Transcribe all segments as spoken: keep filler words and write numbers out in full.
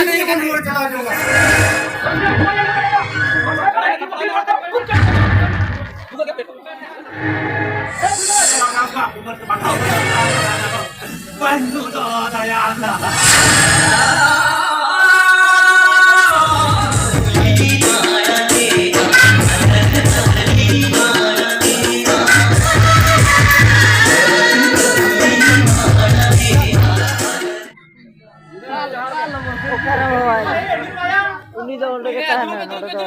ᱠᱟᱱᱟ᱾ ᱨᱩᱣᱟᱹᱲ ᱪᱟᱞᱟᱣ ᱡᱚᱝᱟ᱾ ᱵᱟᱹᱧ ᱫᱩᱜ ᱫᱚᱦᱚ ᱫᱟᱲᱮᱭᱟᱜᱼᱟ᱾ ᱚᱠᱟᱨᱮ ᱵᱟᱵᱟ? ᱩᱱᱤ ᱫᱚ ᱚᱸᱰᱮ ᱜᱮ ᱛᱟᱦᱮᱱᱟ, ᱱᱚᱰᱮ ᱫᱚ᱾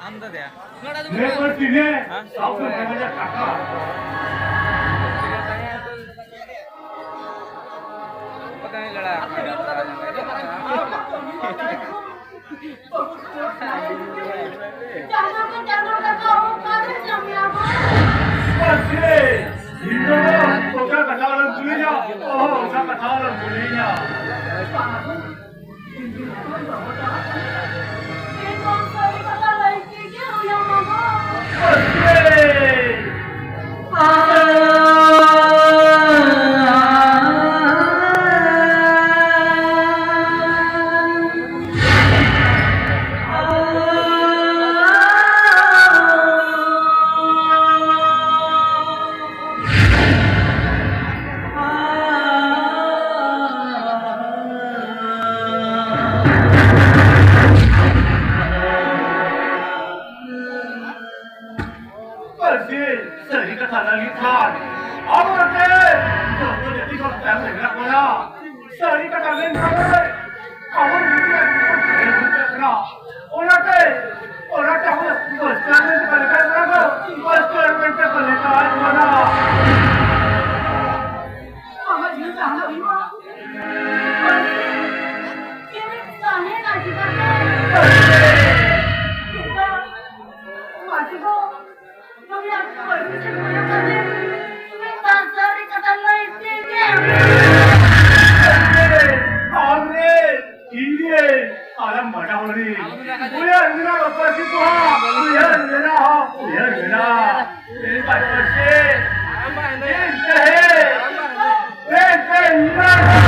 ᱟᱢ ᱫᱚ ᱫᱮᱭᱟ᱾ ᱱᱮ ᱯᱟᱹᱨᱥᱤ ᱱᱮ, ᱦᱮᱸ? ᱥᱟᱵ ᱠᱚ ᱢᱮᱱᱟ ᱴᱟᱠᱟ᱾ ᱯᱟᱛᱟ ᱱᱤ ᱞᱟᱲᱟ᱾ ᱪᱟᱸᱫᱚ ᱠᱚ ᱪᱟᱸᱫᱚ ᱴᱟᱠᱟ ᱚᱠᱟᱨᱮ ᱧᱟᱢ ᱧᱟᱢᱟ? ᱯᱟᱹᱨᱥᱤ, ᱤᱧ ᱫᱚ ᱚᱠᱟ ᱠᱟᱛᱷᱟ ᱨᱮᱢ ᱠᱩᱞᱤᱧᱟ? ᱚᱦᱚ, ᱚᱠᱟ ᱠᱟᱛᱷᱟ ᱨᱮᱢ ᱠᱩᱞᱤᱧᱟ? ᱯᱟᱹᱨᱥᱤ, ᱥᱟᱹᱨᱤ ᱠᱟᱛᱷᱟ ᱞᱟᱹᱜᱤᱫ ᱠᱷᱟᱱ ᱟᱵᱚ ᱱᱚᱛᱮ ᱡᱚᱛᱚ ᱡᱟᱹᱛᱤ ᱠᱷᱚᱱ ᱛᱟᱭᱚᱢ ᱨᱮ ᱢᱮᱱᱟᱜ ᱵᱚᱱᱟ᱾ ᱥᱟᱹᱨᱤ ᱠᱟᱛᱷᱟ ᱢᱮᱱ ᱠᱟᱛᱮ ᱟᱵᱚ ᱡᱩᱫᱤ ᱟᱹᱰᱤ ᱵᱚᱱ ᱰᱷᱮᱨ ᱵᱚᱱ ᱪᱟᱞᱟᱜ ᱠᱟᱱᱟ, ᱚᱱᱟᱛᱮ, ᱚᱱᱟᱛᱮ ᱟᱵᱚ ᱫᱚ ᱵᱟᱥᱴᱟᱨ ᱢᱮᱱᱛᱮ ᱠᱚ ᱞᱮᱠᱷᱟᱭᱮᱫ ᱵᱚᱱᱟ ᱠᱚ, ᱵᱟᱥᱴᱟᱨ ᱢᱮᱱᱛᱮ ᱠᱚ ᱞᱮᱠᱷᱟᱭᱮᱫ ᱵᱚᱱᱟ᱾ ᱟᱢᱟᱜ ᱡᱤᱣᱤ ᱛᱟᱦᱮᱱ ᱦᱩᱭᱩᱜᱼᱟ᱾ ᱛᱟᱦᱮᱱᱟ ᱪᱤᱠᱟᱹᱛᱮ? ᱢᱟᱹᱡᱷᱤ ᱵᱟᱵᱟ, ᱱᱩᱭᱟᱜ ᱯᱟᱹᱨᱥᱤ ᱥᱮᱫ ᱠᱚᱭᱚᱜ ᱠᱟᱛᱮ ᱢᱤᱫᱴᱟᱝ ᱥᱟᱹᱨᱤ ᱠᱟᱛᱷᱟ ᱞᱟᱹᱭ ᱛᱮᱜᱮ᱾ ᱩᱭᱦᱟᱹᱨ ᱢᱮᱱᱟᱜ ᱫᱚ ᱯᱟᱹᱨᱥᱤ ᱠᱚᱦᱚᱸ, ᱩᱭᱦᱟᱹᱨ ᱢᱮᱱᱟᱜ ᱦᱚᱸ ᱩᱭᱦᱟᱹᱨ ᱢᱮᱱᱟᱜ᱾ ᱤᱧ ᱯᱟᱹᱨᱥᱤ, ᱤᱧ ᱛᱟᱦᱮᱸ, ᱤᱧ ᱛᱟᱦᱮᱸ,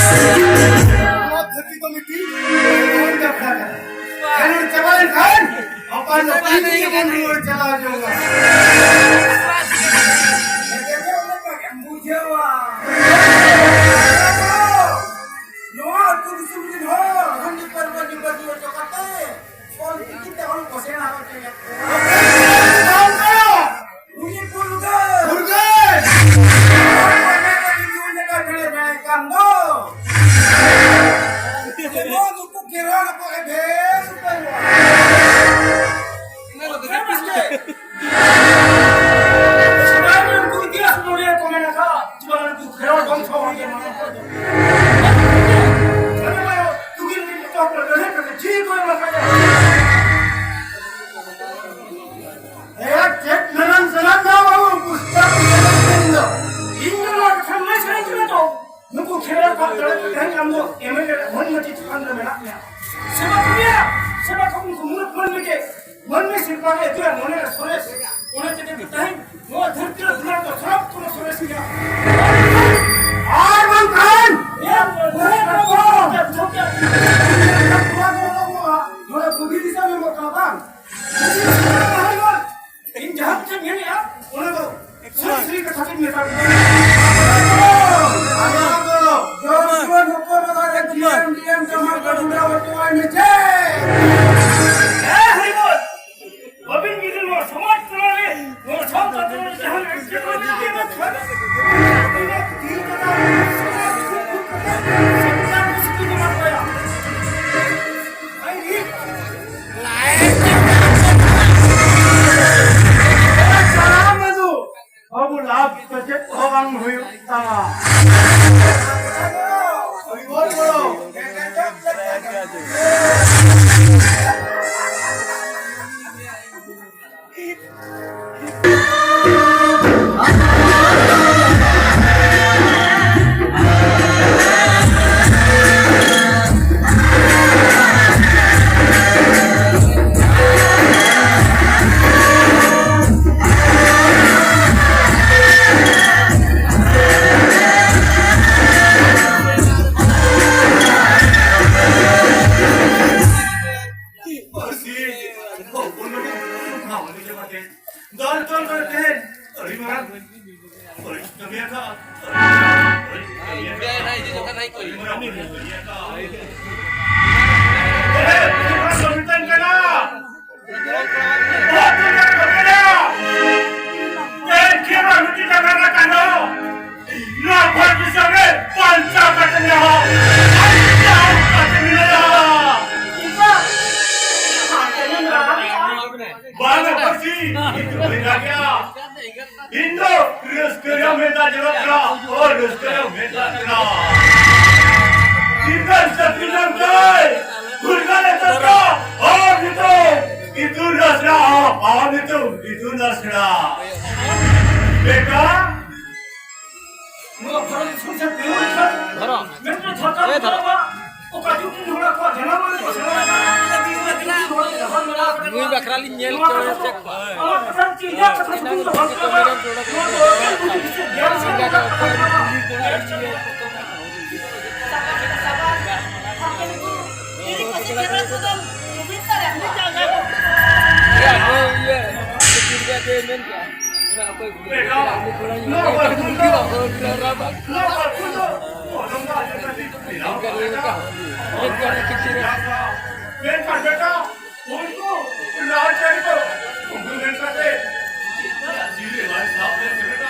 ᱱᱚᱣᱟ ᱫᱷᱟᱹᱨᱛᱤ ᱫᱚ ᱢᱤᱫᱴᱤᱡ ᱠᱟᱛᱷᱟ ᱠᱟᱱᱟ᱾ ᱠᱷᱮᱞᱳᱰ ᱪᱟᱵᱟ ᱞᱮᱱᱠᱷᱟᱱ ᱟᱯᱟᱱ ᱟᱹᱯᱤᱱ ᱛᱮᱜᱮ ᱵᱚᱱ ᱨᱩᱣᱟᱹᱲ ᱪᱟᱞᱟᱣ ᱡᱚᱝᱟ᱾ ᱵᱩᱡᱷᱟᱹᱣᱟ᱾ ᱱᱚᱣᱟ ᱟᱹᱛᱩ ᱫᱤᱥᱚᱢ ᱨᱮᱱ ᱦᱚᱲ ᱦᱟᱺᱰᱤ ᱯᱟᱹᱨᱣᱟᱹ ᱧᱩ ᱵᱟᱹᱜᱤ ᱦᱚᱪᱚ ᱠᱟᱛᱮ ᱚᱞ ᱪᱤᱠᱤ ᱛᱮ ᱚᱞ ᱠᱚ ᱥᱮᱬᱟ ᱦᱚᱪᱚᱭᱮᱫ ᱠᱚᱣᱟ᱾ ᱩᱱᱤ ᱯᱷᱩᱨᱜᱟᱹᱞ᱾ ᱯᱷᱩᱨᱜᱟᱹᱞ᱾ ᱱᱚᱣᱟ ᱯᱟᱸᱡᱟ ᱨᱮ ᱡᱩᱫᱤ ᱩᱱᱤ ᱞᱮᱠᱟ ᱵᱷᱤᱲᱮ ᱡᱟᱦᱟᱸᱭ ᱠᱟᱱ ᱫᱚ, ᱡᱮᱢᱚᱱ ᱩᱱᱠᱩ ᱠᱷᱮᱨᱣᱟᱲ ᱠᱚ ᱮᱵᱷᱮᱱ ᱩᱛᱟᱹᱨᱚᱜᱼᱟ᱾ ᱦᱮᱸ ᱵᱟᱥᱠᱮ? ᱥᱮᱫᱟᱭ ᱨᱮᱱ ᱩᱱᱠᱩ ᱤᱛᱤᱦᱟᱥ ᱱᱚᱲᱤᱭᱟᱹ ᱠᱚ ᱢᱮᱱ ᱟᱠᱟᱫ, ᱡᱮᱢᱚᱱ ᱩᱱᱠᱩ ᱠᱷᱮᱨᱣᱟᱲ ᱵᱚᱝᱥᱚ ᱦᱚᱲ ᱜᱮ ᱢᱟᱱᱟᱣ ᱠᱚ ᱫᱚ᱾ ᱟᱨᱮ ᱵᱟᱭᱟ, ᱛᱩᱜᱤᱞ ᱨᱮᱱ ᱮᱛᱚᱦᱚᱵ ᱨᱮ ᱞᱟᱹᱲᱦᱟᱹᱭ ᱠᱟᱛᱮ ᱡᱤᱣᱤ ᱠᱚ ᱮᱢ ᱟᱠᱟᱫᱟ᱾ ᱮᱭᱟ, ᱪᱮᱫ ᱢᱮᱱᱟᱢ ᱥᱟᱱᱟᱢ ᱫᱚ ᱵᱟᱹᱵᱩ, ᱯᱩᱥᱛᱟ ᱯᱩᱥᱛᱟ ᱫᱤᱱ ᱫᱚ᱾ ᱤᱧ ᱫᱚ ᱱᱚᱣᱟ ᱠᱟᱛᱷᱟ ᱢᱮᱱ ᱥᱟᱱᱟᱧ ᱠᱟᱱᱟ ᱛᱚ᱾ ᱱᱩᱠᱩ ᱠᱷᱮᱨᱣᱟᱲ ᱠᱚᱣᱟᱜ ᱫᱟᱲᱮ ᱛᱮ ᱛᱮᱦᱮᱧ ᱟᱢ ᱫᱚ ᱮᱢ ᱮᱞ ᱮ ᱢᱟᱹᱱ ᱢᱟᱹᱪᱤ ᱪᱮᱛᱟᱱ ᱨᱮ ᱢᱮᱱᱟᱜ ᱢᱮᱭᱟ᱾ ᱥᱮᱵᱟ ᱠᱚ ᱢᱮᱭᱟ, ᱥᱮᱵᱟ ᱠᱚ ᱩᱱᱠᱩ ᱢᱩᱬᱩᱫ ᱢᱟᱹᱱᱢᱤ ᱜᱮ, ᱢᱟᱹᱱᱢᱤ ᱥᱤᱨᱯᱟ ᱜᱮ ᱟᱹᱛᱩᱭᱟ ᱢᱚᱱᱮ ᱨᱮ ᱥᱚᱨᱮᱥ᱾ ᱚᱱᱟ ᱛᱮᱜᱮ ᱛᱮᱦᱮᱧ ᱱᱚᱣᱟ ᱫᱷᱟᱹᱨᱛᱤ ᱨᱮ ᱫᱩᱞᱟᱹᱲ ᱫᱚ ᱥᱟᱱᱟᱢ ᱠᱷᱚᱱ ᱥᱚᱨᱮᱥ ᱜᱮᱭᱟ᱾ ᱟᱨ ᱵᱟᱝᱠᱷᱟᱱ ᱮᱭᱟ, ᱵᱩᱡᱷᱟᱹᱣ ᱠᱮᱫᱟ ᱯᱮ? ᱱᱚᱰᱮ ᱵᱩᱫᱷᱤ ᱫᱤᱥᱟᱹ ᱧᱟᱢᱚᱜ ᱠᱟᱱᱟ ᱵᱟᱝ? ᱠᱷᱟᱹᱛᱤᱨ ᱢᱮᱛᱟ ᱠᱚᱣᱟ᱾ ᱡᱚᱭ ᱡᱤᱵᱚᱱ ᱢᱩᱠᱛᱚ ᱢᱮᱞᱟ ᱨᱮ ᱡᱤ ᱮᱢ ᱰᱤ ᱮᱢ ᱡᱟᱢᱟ ᱠᱚ ᱡᱩᱲᱟᱹᱣ ᱦᱚᱪᱚᱣᱟᱭ ᱢᱮ, ᱡᱮ᱾ ᱦᱮᱸ, ᱦᱚᱨᱤ ᱵᱚᱞ᱾ ᱟᱹᱵᱤᱱ ᱡᱩᱫᱤ ᱱᱚᱣᱟ ᱥᱚᱢᱟᱡᱽ ᱛᱟᱞᱟ ᱨᱮ, ᱱᱚᱣᱟ ᱥᱟᱶᱛᱟ ᱛᱟᱞᱟ ᱨᱮ ᱡᱟᱦᱟᱱ ᱮᱴᱠᱮᱴᱚᱬᱮ ᱦᱩᱭᱩᱜ ᱠᱷᱟᱱ, ᱟᱹᱵᱤᱱᱟᱜ ᱛᱤ ᱠᱟᱴᱟ ᱥᱩᱨ ᱠᱟᱛᱮ ᱥᱚᱨᱠᱟᱨ ᱠᱚ ᱥᱤᱠᱟᱹᱨ ᱮᱢᱟ ᱠᱚᱣᱟ᱾ ᱟᱭ ᱨᱤ᱾ ᱪᱟᱞᱟᱣ ᱢᱮ ᱫᱩ᱾ ᱵᱟᱹᱵᱩ, ᱞᱟᱵᱷ ᱫᱚ ᱪᱮᱫ ᱦᱚᱸ ᱵᱟᱝ ᱦᱩᱭᱩᱜ ᱛᱟᱢᱟ᱾ ᱦᱚᱨᱤ ᱵᱚᱞ ᱵᱚᱞᱚ᱾ ᱯᱟᱹᱨᱥᱤ ᱦᱚᱯᱚᱱ ᱢᱟᱹᱱᱤᱠ ᱵᱷᱟᱣᱟᱱᱤ ᱞᱮᱠᱟᱛᱮ ᱫᱚᱞ ᱛᱚᱞ ᱠᱟᱛᱮ ᱟᱹᱰᱤ ᱢᱟᱨᱟᱝ ᱯᱟᱹᱨᱤᱥ ᱠᱟᱹᱢᱤ ᱟᱠᱟᱫ᱾ ᱤᱱᱰᱤᱭᱟ ᱨᱮᱱᱟᱜ ᱤᱫᱤ ᱡᱚᱠᱷᱚᱱ ᱦᱟᱭ ᱠᱚ ᱟᱹᱰᱤ ᱢᱟᱨᱟᱝ ᱯᱟᱹᱨᱤᱥ ᱠᱟᱹᱢᱤ ᱟᱠᱟᱫ᱾ ᱮ, ᱱᱚᱣᱟ ᱫᱚ ᱢᱤᱫᱴᱟᱝ ᱠᱟᱱᱟ᱾ ᱱᱚᱣᱟ ᱫᱚ ᱢᱤᱫᱴᱟᱝ ᱠᱟᱱᱟ᱾ ᱮ, ᱠᱷᱮᱞ ᱨᱮ ᱢᱤᱫᱴᱤᱡ ᱠᱟᱛᱷᱟ ᱠᱟᱱᱟ᱾ ᱱᱚᱣᱟ ᱵᱷᱟᱨᱚᱛ ᱫᱤᱥᱚᱢ ᱨᱮ ᱵᱟᱧᱪᱟᱣ ᱠᱟᱛᱮ ᱢᱮᱱᱟᱜᱼᱟ᱾ ᱵᱟᱧᱪᱟᱣ ᱠᱟᱛᱮ ᱢᱮᱱᱟᱜᱼᱟ᱾ ᱵᱟᱝ ᱯᱟᱹᱨᱥᱤ, ᱤᱧ ᱫᱚ ᱵᱟᱹᱧ ᱨᱟᱜᱮᱜᱼᱟ᱾ ᱤᱧ ᱫᱚ ᱨᱟᱹᱥᱠᱟᱹ ᱨᱮᱭᱟᱜ ᱢᱮᱫ ᱫᱟᱜ ᱡᱚᱨᱚᱜ ᱠᱟᱱᱟ᱾ ᱚ, ᱨᱟᱹᱥᱠᱟᱹ ᱨᱮᱭᱟᱜ ᱢᱮᱫ ᱫᱟᱜ ᱠᱟᱱᱟ᱾ ᱪᱤᱠᱟᱹ ᱪᱟᱹᱠᱨᱤ ᱧᱟᱢ ᱠᱟᱭ? ᱯᱷᱩᱨᱜᱟᱹᱞ ᱮ ᱛᱚᱨᱟ᱾ ᱚ, ᱱᱤᱛᱚᱜ ᱤᱛᱩᱱ ᱟᱥᱲᱟ᱾ ᱚ, ᱱᱤᱛᱚᱜ ᱤᱛᱩᱱ ᱟᱥᱲᱟ᱾ ᱵᱮᱴᱟ, ᱱᱚᱣᱟ ᱵᱷᱟᱨᱚᱛ ᱫᱤᱥᱚᱢ ᱥᱮᱫ ᱛᱤᱸᱜᱩ ᱞᱮᱱᱠᱷᱟᱱ ᱫᱷᱚᱨᱚ᱾ ᱢᱮᱱᱠᱷᱟᱱ ᱥᱚᱨᱠᱟᱨ ᱮ ᱫᱷᱚᱨᱚ᱾ ᱚᱠᱟ ᱡᱩᱜᱽ ᱨᱮᱱ ᱦᱚᱲ ᱠᱚᱣᱟᱜ ᱡᱟᱱᱟᱢ ᱟᱲᱟᱝ ᱠᱚ ᱥᱮᱬᱟᱭᱟ, ᱚᱠᱟ ᱡᱩᱜᱽ ᱨᱮᱱ ᱦᱚᱲ ᱡᱟᱦᱟᱸ ᱢᱮᱱᱟᱜ ᱟᱠᱟᱫᱟ᱾ ᱱᱩᱭ ᱵᱟᱠᱷᱨᱟ ᱞᱤᱧ ᱧᱮᱞ ᱱᱚᱣᱟ ᱠᱚ ᱠᱟᱛᱷᱟ ᱪᱮᱫ ᱠᱚ ᱟᱢᱟᱜ ᱠᱟᱛᱷᱟ ᱪᱮᱫ ᱤᱧ ᱞᱟᱹᱭᱟ? ᱠᱟᱛᱷᱟ ᱪᱮᱫ ᱤᱧ ᱞᱟᱹᱭᱟ? ᱱᱚᱣᱟ ᱫᱚ ᱟᱹᱰᱤ ᱵᱩᱡᱽ ᱥᱮ ᱜᱮᱭᱟᱱ ᱥᱮ ᱥᱮᱸᱜᱟ ᱠᱟᱛᱷᱟ ᱠᱚ ᱠᱟᱱᱟ᱾ ᱚᱠᱚᱭ ᱞᱤᱧ ᱧᱮᱞ ᱠᱚᱣᱟ? ᱤᱭᱟᱹ, ᱱᱩᱭ ᱤᱭᱟᱹ, ᱪᱮᱫ ᱠᱚ ᱢᱮᱱ ᱠᱮᱫᱟ? ᱢᱮᱱᱠᱷᱟᱱ ᱵᱮᱴᱟ, ᱩᱱᱠᱩ ᱨᱟᱡᱽᱟᱹᱨᱤ ᱠᱚ ᱩᱱᱠᱩ ᱢᱮᱱ ᱠᱟᱛᱮ ᱡᱤᱣᱤ ᱵᱟᱭ ᱥᱟᱵ ᱞᱮᱱ ᱵᱮᱴᱟ᱾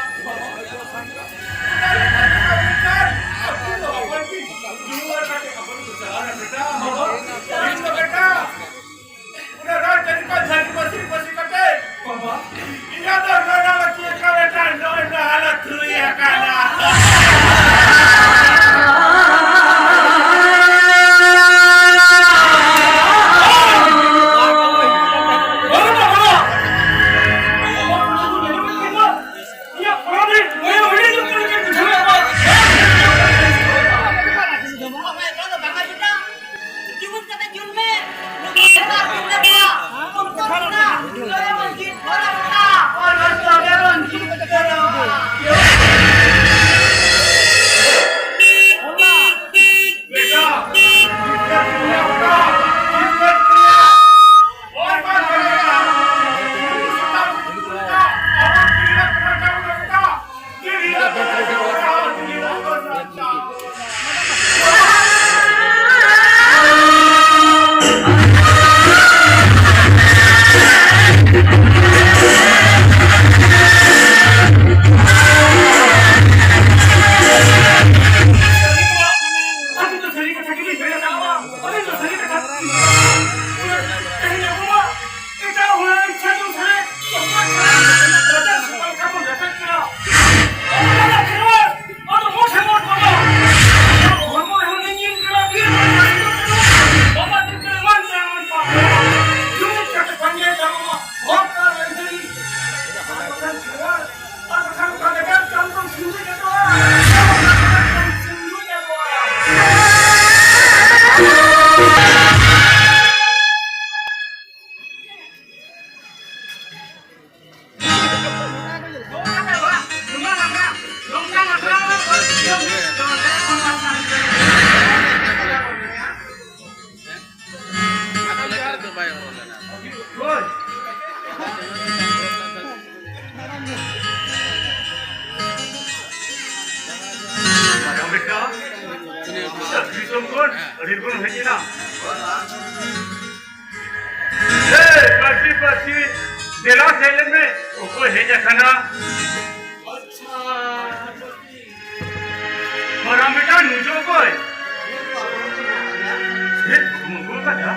ᱚᱱᱟ ᱨᱟᱡᱽᱟᱹᱨᱤ ᱠᱚ ᱡᱷᱟᱹᱞᱤ ᱯᱟᱹᱥᱤ ᱯᱟᱹᱥᱤ ᱠᱟᱛᱮ, ᱵᱟᱵᱟ, ᱤᱧ ᱫᱚ ᱱᱚᱰᱮ ᱪᱮᱫ ᱠᱚ ᱢᱮᱛᱟᱜ, ᱱᱚᱜᱼᱚᱭ ᱱᱚᱣᱟ ᱦᱟᱞᱚᱛ ᱦᱩᱭ ᱟᱠᱟᱱᱟ᱾ ᱤᱧᱟᱹᱜ ᱯᱚᱨᱚᱵᱽ ᱨᱮ ᱱᱩᱭ ᱦᱚᱸ ᱦᱤᱲᱤᱧ ᱩᱛᱟᱹᱨ ᱞᱮᱠᱟᱧ ᱵᱩᱡᱷᱟᱹᱣᱮᱫ ᱠᱚᱣᱟ᱾ ᱡᱩᱢᱤᱫ ᱠᱟᱛᱮ ᱡᱩᱞ ᱢᱮ᱾ ᱱᱩᱠᱩ ᱥᱮᱛᱟ ᱡᱩᱞ ᱞᱮ ᱠᱚᱣᱟ᱾ ᱩᱱᱠᱩ ᱥᱮᱛᱟ ᱡᱩᱞ ᱞᱮ ᱠᱚᱣᱟ᱾ ᱚᱱᱟ ᱛᱚᱵᱮ ᱵᱚᱱ ᱡᱤᱛ ᱠᱚᱣᱟ᱾ ᱚᱱᱟ ᱛᱚᱵᱮ ᱵᱚᱱ ᱡᱤᱛ ᱠᱚᱣᱟ᱾ ᱵᱮᱴᱟ, ᱡᱤᱛ ᱠᱟᱛᱮ ᱫᱩᱱᱤᱭᱟ ᱵᱮᱴᱟ, ᱡᱤᱛ ᱠᱟᱛᱮ ᱫᱩᱱᱤᱭᱟ᱾ ᱚᱠᱚᱭ ᱵᱟᱝ ᱵᱮᱴᱟ, ᱱᱩᱠᱩ ᱥᱮᱛᱟ ᱡᱩᱞ ᱞᱮ ᱠᱚᱣᱟ᱾ ᱟᱵᱚ ᱯᱤᱲᱦᱤ ᱨᱮ ᱠᱚᱲᱟ ᱠᱚ ᱵᱮᱴᱟ᱾ ᱮᱴᱟᱜ ᱦᱚᱲᱟᱜ ᱤᱪᱪᱷᱟ ᱡᱚᱝ ᱥᱟᱨᱮ ᱚᱠᱚᱭ ᱠᱷᱟᱱ ᱵᱟᱡᱟᱨ ᱥᱚᱠᱟᱞ ᱠᱷᱟᱱ ᱵᱚᱱ ᱨᱮᱵᱮᱫ ᱠᱟᱱᱟ᱾ ᱚᱱᱟ ᱠᱷᱮᱞᱣᱟᱲ, ᱟᱫᱚ ᱢᱚᱴᱷᱮ ᱢᱚᱴ ᱵᱟᱵᱟ᱾ ᱦᱚᱲᱢᱚ ᱨᱮᱦᱚᱸ ᱞᱤᱸᱜᱤᱱ ᱠᱟᱱᱟ, ᱵᱤᱨ ᱨᱮᱦᱚᱸ ᱞᱤᱸᱜᱤᱱ ᱠᱟᱱᱟ᱾ ᱵᱟᱵᱟ ᱫᱤᱱ ᱠᱟᱱᱟ, ᱢᱟᱱ ᱠᱟᱱᱟ, ᱢᱟᱱ ᱠᱟᱱᱟ᱾ ᱡᱩᱢᱤᱫ ᱠᱟᱛᱮ ᱯᱟᱸᱡᱟᱭ ᱛᱟᱵᱚᱱᱟ, ᱦᱚᱠ ᱟᱨ ᱟᱹᱭᱫᱟᱹᱨᱤ᱾ ᱟᱨ ᱵᱟᱠᱷᱟᱱ ᱠᱷᱮᱞᱣᱟᱲ, ᱟᱨ ᱵᱟᱠᱷᱟᱱ ᱚᱠᱟ ᱞᱮᱠᱟᱱ ᱪᱟᱸᱫᱚ ᱥᱤᱸᱫᱩᱨ ᱧᱮᱞᱚᱜᱼᱟ? ᱥᱤᱸᱫᱩᱨ ᱧᱮᱞᱚᱜᱼᱟ᱾ ᱟᱹᱰᱤ ᱞᱚᱜᱚᱱ ᱦᱮᱡ ᱮᱱᱟ᱾ ᱮ, ᱯᱟᱹᱨᱥᱤ, ᱯᱟᱹᱨᱥᱤ, ᱫᱮᱞᱟ ᱥᱮᱫ ᱞᱮᱱ ᱢᱮ᱾ ᱚᱠᱚᱭ ᱦᱮᱡ ᱟᱠᱟᱱᱟ? ᱟᱪᱪᱷᱟ᱾ ᱢᱟᱨᱟᱝ ᱵᱮᱴᱟ, ᱱᱩᱭ ᱫᱚ ᱚᱠᱚᱭ? ᱪᱮᱫ ᱠᱩᱢᱵᱩ ᱠᱟᱫᱟ?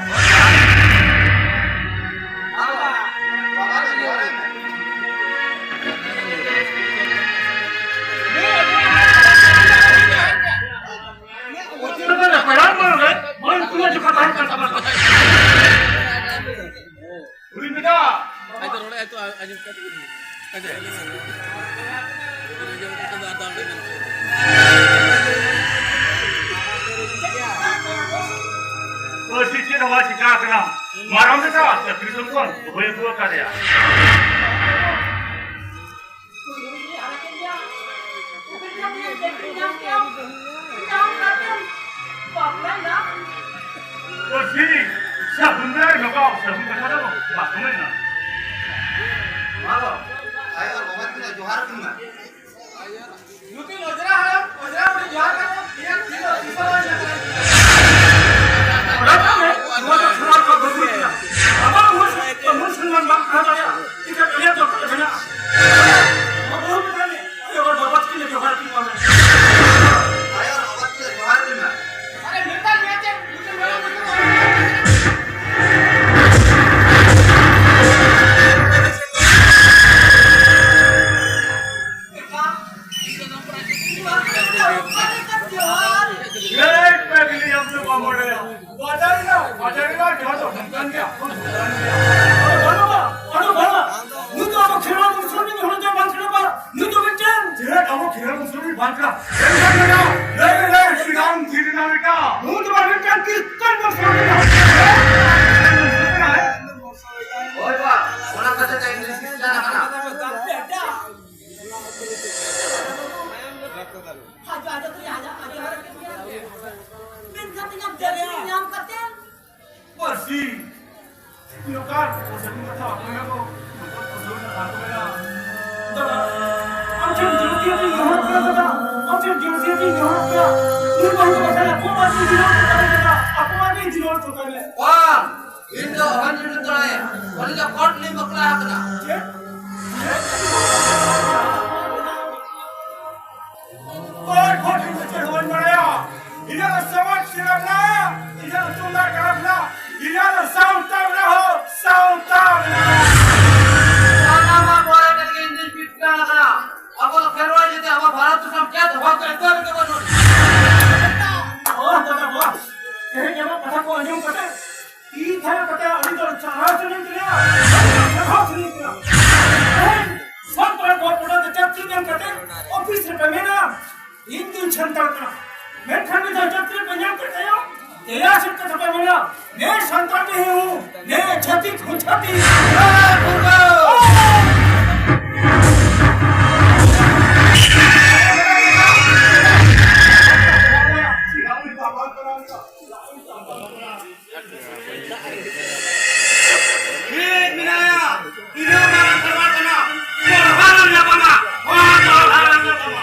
ᱩᱱᱤ ᱢᱮᱱᱟ᱾ ᱟᱡ ᱫᱚ ᱨᱚᱲᱮ ᱟᱡ ᱫᱚ ᱟᱸᱡᱚᱢ ᱠᱟᱛᱮ ᱜᱮ ᱟᱡ ᱫᱚ ᱟᱸᱡᱚᱢ ᱠᱟᱛᱮ ᱫᱚ ᱟᱨ ᱫᱟᱣ ᱚᱸᱰᱮ ᱢᱮᱱᱟᱜᱼᱟ᱾ ᱯᱟᱹᱨᱥᱤ ᱪᱮᱫ ᱦᱚᱸ ᱵᱟᱭ ᱪᱤᱠᱟ ᱟᱠᱟᱱᱟ᱾ ᱢᱟᱨᱟᱝ ᱵᱮᱴᱟ, ᱪᱟᱹᱠᱨᱤ ᱥᱚᱝᱠᱷᱚᱱ ᱵᱟᱹᱧ ᱟᱹᱜᱩ ᱟᱠᱟᱫᱮᱭᱟ᱾ ᱯᱟᱹᱨᱥᱤ, ᱥᱟᱹᱜᱩᱱ ᱫᱟᱨᱟᱭ ᱡᱚᱜᱟᱣ, ᱥᱟᱹᱜᱩᱱ ᱠᱟᱛᱷᱟ ᱫᱚ ᱵᱟᱠᱚ ᱢᱮᱱᱟ᱾ ᱢᱟ ᱜᱚ, ᱟᱭᱳ ᱟᱨ ᱵᱟᱵᱟ ᱛᱟᱹᱠᱤᱱ ᱫᱚ ᱡᱚᱦᱟᱨ ᱟᱹᱠᱤᱱ ᱢᱮ᱾ ᱱᱩᱠᱤᱱ ᱚᱡᱽᱨᱟ ᱦᱟᱲᱟᱢ, ᱚᱡᱽᱨᱟ ᱵᱩᱲᱦᱤ ᱡᱚᱦᱟᱨ ᱠᱟᱛᱮ ᱤᱧᱟᱹᱜ ᱛᱤ ᱫᱚ ᱛᱤᱥ ᱦᱚᱸ ᱵᱟᱝ ᱧᱟᱢ ᱫᱟᱲᱮᱭᱟᱜ ᱠᱟᱱᱟ᱾ ᱱᱚᱣᱟ ᱫᱚ ᱥᱚᱢᱟᱡᱽ ᱠᱚ ᱵᱟᱹᱜᱤ ᱠᱮᱫᱟ᱾ ᱟᱵᱚ ᱱᱚᱣᱟ ᱥᱚᱢᱟᱡᱽ ᱠᱚ ᱢᱟᱹᱱ ᱥᱚᱱᱢᱟᱱ ᱵᱟᱝ ᱛᱟᱦᱮᱸ ᱫᱟᱲᱮᱭᱟᱜᱼᱟ᱾ ᱪᱤᱠᱟᱹ ᱛᱮ ᱱᱤᱭᱟᱹ ᱫᱚ ᱢᱮᱱᱟᱜᱼᱟ? ᱟᱵᱚ ᱵᱟᱵᱟ ᱛᱟᱹᱠᱤᱱ ᱞᱮ ᱡᱚᱦᱟᱨ ᱠᱤᱱ ᱢᱟ᱾ ᱟᱭᱳ ᱟᱨ ᱵᱟᱵᱟ ᱛᱟᱹᱠᱤᱱ ᱞᱮ ᱡᱚᱦᱟᱨ ᱠᱤᱱ ᱢᱟ᱾ ᱟᱨᱮ ᱢᱮᱛᱟ ᱢᱮᱭᱟ ᱪᱮᱫ? ᱮᱭ ᱯᱟᱜᱽᱞᱤ, ᱟᱢ ᱫᱚ ᱵᱟᱢ ᱵᱟᱰᱟᱭᱟ᱾ ᱵᱟᱰᱟᱭ ᱨᱮᱱᱟᱜ, ᱵᱟᱰᱟᱭ ᱨᱮᱱᱟᱜ ᱡᱟᱦᱟᱸ ᱫᱚ ᱵᱷᱩᱞ ᱠᱟᱱ ᱜᱮᱭᱟ, ᱵᱷᱩᱞ ᱠᱟᱱ ᱜᱮᱭᱟ᱾ ᱟᱫᱚ ᱵᱟᱹᱱᱩᱜᱼᱟ, ᱟᱫᱚ ᱵᱟᱹᱱᱩᱜᱼᱟ᱾ ᱱᱩᱭ ᱫᱚ ᱟᱵᱚ ᱠᱷᱮᱨᱣᱟᱲ ᱵᱚᱝᱥᱚ ᱨᱤᱱᱤᱡ ᱦᱚᱲ ᱫᱚ ᱵᱟᱝ ᱠᱟᱱᱟ ᱵᱟ᱾ ᱱᱩᱭ ᱫᱚ ᱢᱤᱫᱴᱮᱱ ᱪᱮᱫ ᱟᱵᱚ ᱠᱷᱮᱨᱣᱟᱲ ᱵᱚᱝᱥᱚ ᱨᱤᱱᱤᱡ ᱵᱟᱝ ᱠᱟᱱᱟ? ᱞᱟᱹᱭ ᱢᱮ, ᱞᱟᱹᱭ ᱢᱮ, ᱥᱨᱤᱨᱟᱢ ᱫᱷᱤᱨ ᱨᱮᱱᱟᱜ ᱵᱮᱴᱟ᱾ ᱱᱩᱭ ᱫᱚ ᱵᱟᱝ ᱢᱤᱫᱴᱮᱱ ᱠᱤᱨᱛᱚᱱ ᱵᱚᱝᱥᱚ ᱨᱤᱱᱤᱡ ᱦᱚᱲ ᱠᱟᱱᱟᱭ᱾ ᱦᱳᱭ ᱵᱟ, ᱚᱱᱟ ᱠᱷᱟᱹᱛᱤᱨ ᱛᱮ ᱤᱧ ᱫᱚ ᱥᱤᱥᱴᱟᱨ ᱟᱠᱟᱱᱟ᱾ ᱢᱮᱱᱠᱷᱟᱱ ᱤᱧᱟᱹᱜ ᱡᱟᱹᱛᱤ ᱧᱟᱢ ᱠᱟᱛᱮ ᱯᱟᱹᱨᱥᱤ᱾ ᱤᱧ ᱚᱠᱟ ᱯᱟᱹᱨᱥᱤ ᱠᱟᱛᱷᱟ ᱵᱟᱠᱚ ᱢᱮᱱᱟ ᱠᱚ, ᱱᱚᱝᱠᱟ ᱯᱟᱹᱨᱥᱤ ᱨᱮᱱᱟᱜ ᱵᱟᱠᱚ ᱢᱮᱱᱟ᱾ ᱫᱟᱫᱟ, ᱟᱢ ᱴᱷᱮᱱ ᱡᱟᱹᱥᱛᱤ ᱟᱹᱰᱤ ᱱᱮᱦᱚᱨ ᱠᱟᱱᱟ ᱫᱟᱫᱟ, ᱪᱮᱫ ᱡᱳᱨ ᱥᱮ ᱪᱮᱫ ᱡᱳᱨ ᱠᱟᱱᱟ? ᱩᱱᱤ ᱵᱟᱹᱦᱩ ᱫᱚ ᱵᱟᱠᱷᱟᱱ ᱟᱠᱚ ᱚᱲᱟᱜ ᱨᱮ ᱫᱩᱞᱟᱹᱲ ᱠᱚ ᱛᱟᱦᱮᱸ ᱠᱟᱱᱟ, ᱟᱠᱚ ᱚᱲᱟᱜ ᱨᱮ ᱫᱩᱞᱟᱹᱲ ᱠᱚ ᱛᱟᱦᱮᱸ ᱠᱟᱱᱟ᱾ ᱵᱟᱝ, ᱤᱧ ᱫᱚ ᱚᱦᱚᱧ ᱞᱟᱹᱲᱦᱟᱹᱭ ᱫᱟᱲᱮᱭᱟᱜᱼᱟ᱾ ᱩᱱᱤ ᱫᱚ ᱠᱳᱨᱴ ᱨᱤᱧ ᱵᱟᱯᱞᱟ ᱟᱠᱟᱱᱟ᱾ ᱪᱮᱫ? ᱠᱳᱨᱴ ᱠᱷᱚᱱ ᱤᱧ ᱫᱚ ᱪᱮᱫ ᱦᱚᱸ ᱵᱟᱹᱧ ᱵᱟᱲᱟᱭᱟ᱾ ᱤᱧᱟᱹᱜ ᱫᱚ ᱥᱚᱢᱟᱡᱽ ᱥᱮᱵᱟ ᱢᱮᱱᱟᱜᱼᱟ, ᱤᱧᱟᱹᱜ ᱫᱚ ᱛᱩᱢᱫᱟᱜ ᱴᱟᱢᱟᱠ ᱢᱮᱱᱟᱜᱼᱟ, ᱤᱧᱟᱹᱜ ᱫᱚ ᱥᱟᱶᱛᱟ ᱢᱮᱱᱟᱜᱼᱟ ᱦᱳ, ᱥᱟᱶᱛᱟ ᱢᱮᱱᱟᱜᱼᱟ᱾ ᱥᱟᱱᱟᱢᱟᱜ ᱯᱚᱨᱮ ᱛᱮᱜᱮ ᱤᱧ ᱫᱩᱧ ᱯᱤᱴᱠᱟᱹ ᱟᱠᱟᱱᱟ᱾ ᱟᱵᱚ ᱫᱚ ᱠᱷᱮᱨᱣᱟᱲ ᱡᱟᱹᱛᱤ, ᱟᱵᱚ ᱵᱷᱟᱨᱚᱛ ᱫᱤᱥᱚᱢ ᱪᱮᱫ ᱦᱚᱸ ᱟᱹᱭᱫᱟᱹᱨ ᱜᱮ ᱵᱟᱹᱱᱩᱜ᱾ ᱵᱟᱦ ᱫᱟᱫᱟ ᱵᱟᱦ, ᱛᱮᱦᱮᱧ ᱟᱢᱟᱜ ᱠᱟᱛᱷᱟ ᱠᱚ ᱟᱸᱡᱚᱢ ᱠᱟᱛᱮ ᱛᱤ ᱛᱷᱟᱭᱚ ᱠᱟᱛᱮ ᱟᱹᱰᱤ ᱡᱳᱨ ᱪᱟᱲᱦᱟᱣ ᱥᱟᱱᱟᱧ ᱠᱟᱱᱟ, ᱪᱟᱲᱦᱟᱣ ᱥᱟᱱᱟᱧ ᱠᱟᱱᱟ᱾ ᱛᱮᱦᱮᱧ ᱥᱟᱱᱛᱟᱲ ᱠᱚ ᱯᱚᱫᱚ ᱛᱮ ᱪᱟᱹᱠᱨᱤ ᱧᱟᱢ ᱠᱟᱛᱮ ᱚᱯᱷᱤᱥ ᱨᱮᱯᱮ ᱢᱮᱱᱟ, ᱤᱧ ᱫᱩᱧ ᱥᱟᱱᱛᱟᱲ ᱠᱟᱱᱟ᱾ ᱢᱮᱱᱠᱷᱟᱱ ᱢᱤᱫ ᱫᱷᱟᱣ ᱪᱟᱹᱠᱨᱤ ᱯᱮ ᱧᱟᱢ ᱠᱮᱫ ᱛᱟᱭᱚᱢ, ᱛᱮᱭᱟ ᱥᱮᱫ ᱠᱟᱛᱷᱟ ᱯᱮ ᱢᱮᱱᱟ, ᱱᱮ ᱥᱟᱱᱛᱟᱲ ᱱᱮ ᱦᱩ, ᱱᱮ ᱪᱷᱟᱹᱛᱤᱠ ᱦᱩ ᱪᱷᱟᱹᱛᱤᱠ᱾ ᱢᱤᱫ ᱢᱮᱱᱟᱭᱟ, ᱛᱤᱱᱟᱹᱜ ᱢᱟᱨᱟᱝ ᱠᱷᱮᱨᱣᱟᱲ ᱠᱟᱱᱟ, ᱫᱚᱨᱵᱟᱨ ᱨᱮᱢ ᱧᱟᱯᱟᱢᱟ, ᱦᱚᱲ ᱫᱚᱨᱵᱟᱨ ᱨᱮᱢ ᱧᱟᱯᱟᱢᱟ᱾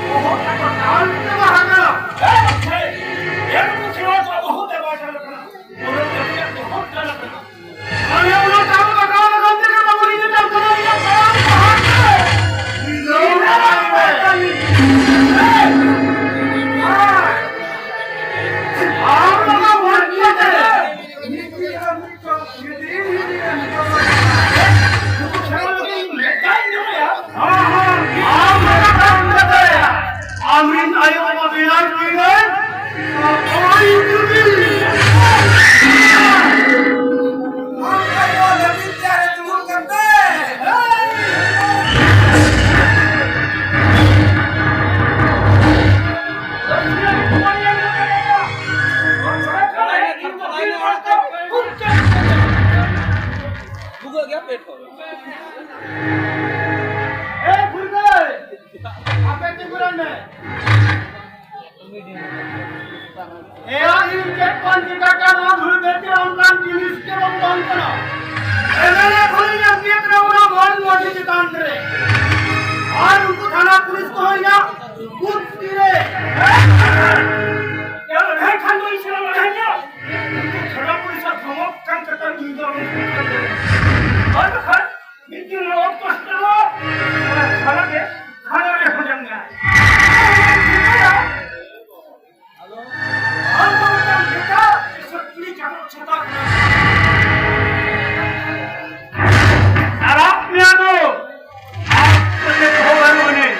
ᱵᱚᱦᱚᱜ ᱛᱟᱠᱚ ᱰᱟᱦᱟᱨ ᱛᱮ ᱵᱟᱦᱟ ᱠᱟᱱᱟ᱾ ᱮ ᱵᱟᱠᱷᱟᱡ, ᱮ ᱱᱩᱠᱩ ᱠᱷᱮᱨᱣᱟᱲ ᱠᱚᱣᱟᱜ ᱵᱚᱦᱚᱜ ᱛᱮ ᱵᱟᱭ ᱪᱟᱞᱟᱜ ᱠᱟᱱᱟ᱾ ᱵᱚᱨᱚᱝ ᱟᱹᱞᱤᱧᱟᱜ ᱵᱚᱦᱚᱜ ᱪᱟᱞᱟᱜ ᱠᱟᱱᱟ᱾ ᱟᱞᱮ ᱚᱱᱟ ᱪᱟᱣᱞᱮ ᱫᱟᱠᱟ ᱚᱱᱟ ᱠᱟᱱ ᱛᱮᱜᱮ ᱵᱟᱵᱚᱱ ᱤᱫᱤ ᱠᱟᱱ ᱛᱟᱵᱚᱱᱟ, ᱤᱧᱟᱹᱜ ᱯᱟᱲᱟᱣ ᱠᱚ ᱦᱟᱸᱜ ᱛᱮ᱾ ᱤᱧ ᱫᱚ ᱵᱟᱭ ᱵᱟᱭ᱾ ᱟᱢ ᱫᱚ ᱵᱟᱢ ᱵᱩᱡᱽ ᱠᱟᱛᱮ᱾ ᱟᱢᱨᱤᱱ ᱟᱭᱳ ᱵᱟᱵᱟ ᱵᱮᱱᱟᱣ ᱦᱩᱭᱱᱟ᱾ ᱚᱠᱚᱭ ᱡᱩᱫᱤ ᱵᱷᱩᱜᱟᱹᱜ ᱜᱮᱭᱟ ᱯᱮᱴ ᱠᱚ᱾ ᱮ ᱵᱷᱩᱨᱜᱟᱹᱭ! ᱟᱯᱮ ᱛᱤᱸᱜᱩ ᱞᱮᱱ ᱢᱮ᱾ ᱮᱭᱟ, ᱤᱧ ᱪᱮᱫ ᱠᱚᱧ ᱪᱤᱠᱟ ᱠᱟᱜ ᱱᱚᱣᱟ ᱫᱷᱩᱲᱤ ᱫᱷᱟᱹᱨᱛᱤ ᱨᱮ ᱚᱱᱠᱟᱱ ᱡᱤᱱᱤᱥ ᱜᱮ ᱵᱟᱝ ᱵᱟᱝ ᱠᱟᱱᱟ᱾ ᱮᱢᱮᱞᱮ ᱠᱷᱚᱱᱤᱧ ᱮᱢ ᱠᱮᱫ ᱨᱮ ᱚᱱᱟ ᱢᱟᱹᱱ ᱢᱟᱹᱡᱷᱤ ᱪᱮᱛᱟᱱ ᱨᱮ᱾ ᱟᱨ ᱩᱱᱠᱩ ᱛᱷᱟᱱᱟ ᱯᱩᱞᱤᱥ ᱠᱚᱦᱚᱸ ᱤᱧᱟᱹᱜ ᱵᱩᱫᱷᱤ ᱨᱮ᱾ ᱮ, ᱞᱟᱹᱲᱦᱟᱹᱭ ᱠᱷᱟᱱ ᱫᱚ ᱤᱧ ᱥᱟᱞᱟᱜ ᱞᱟᱹᱲᱦᱟᱹᱭ ᱢᱮ᱾ ᱩᱱᱠᱩ ᱛᱷᱟᱱᱟ ᱯᱩᱞᱤᱥ ᱟᱜ ᱫᱷᱚᱢᱚᱠ ᱠᱟᱱ ᱠᱟᱛᱷᱟ ᱤᱧ ᱫᱚ ᱟᱞᱚᱢ ᱠᱩᱞᱤ ᱠᱟᱱ ᱫᱚ᱾ ᱟᱨ ᱵᱟᱠᱷᱟᱱ ᱢᱤᱫ ᱫᱤᱱ ᱱᱚᱣᱟ ᱚᱠᱛᱚ ᱥᱮᱴᱮᱨᱚᱜᱼᱟ, ᱚᱱᱟ ᱛᱷᱟᱱᱟ ᱜᱮ, ᱛᱷᱟᱱᱟ ᱨᱮ ᱦᱚᱡᱟᱝ ᱢᱮ᱾ ᱟᱢ ᱫᱚ ᱢᱤᱫᱴᱟᱝ ᱵᱮᱠᱟᱨ ᱥᱟᱹᱠᱲᱤ ᱪᱟᱰᱚᱜ ᱪᱷᱟᱛᱟ ᱠᱟᱱᱟ᱾ ᱟᱨᱟᱜ ᱢᱮᱭᱟ ᱫᱚ, ᱟᱨ ᱠᱚᱛᱮ ᱫᱚᱦᱚ ᱜᱟᱱᱚᱜ ᱟᱹᱱᱤᱡ᱾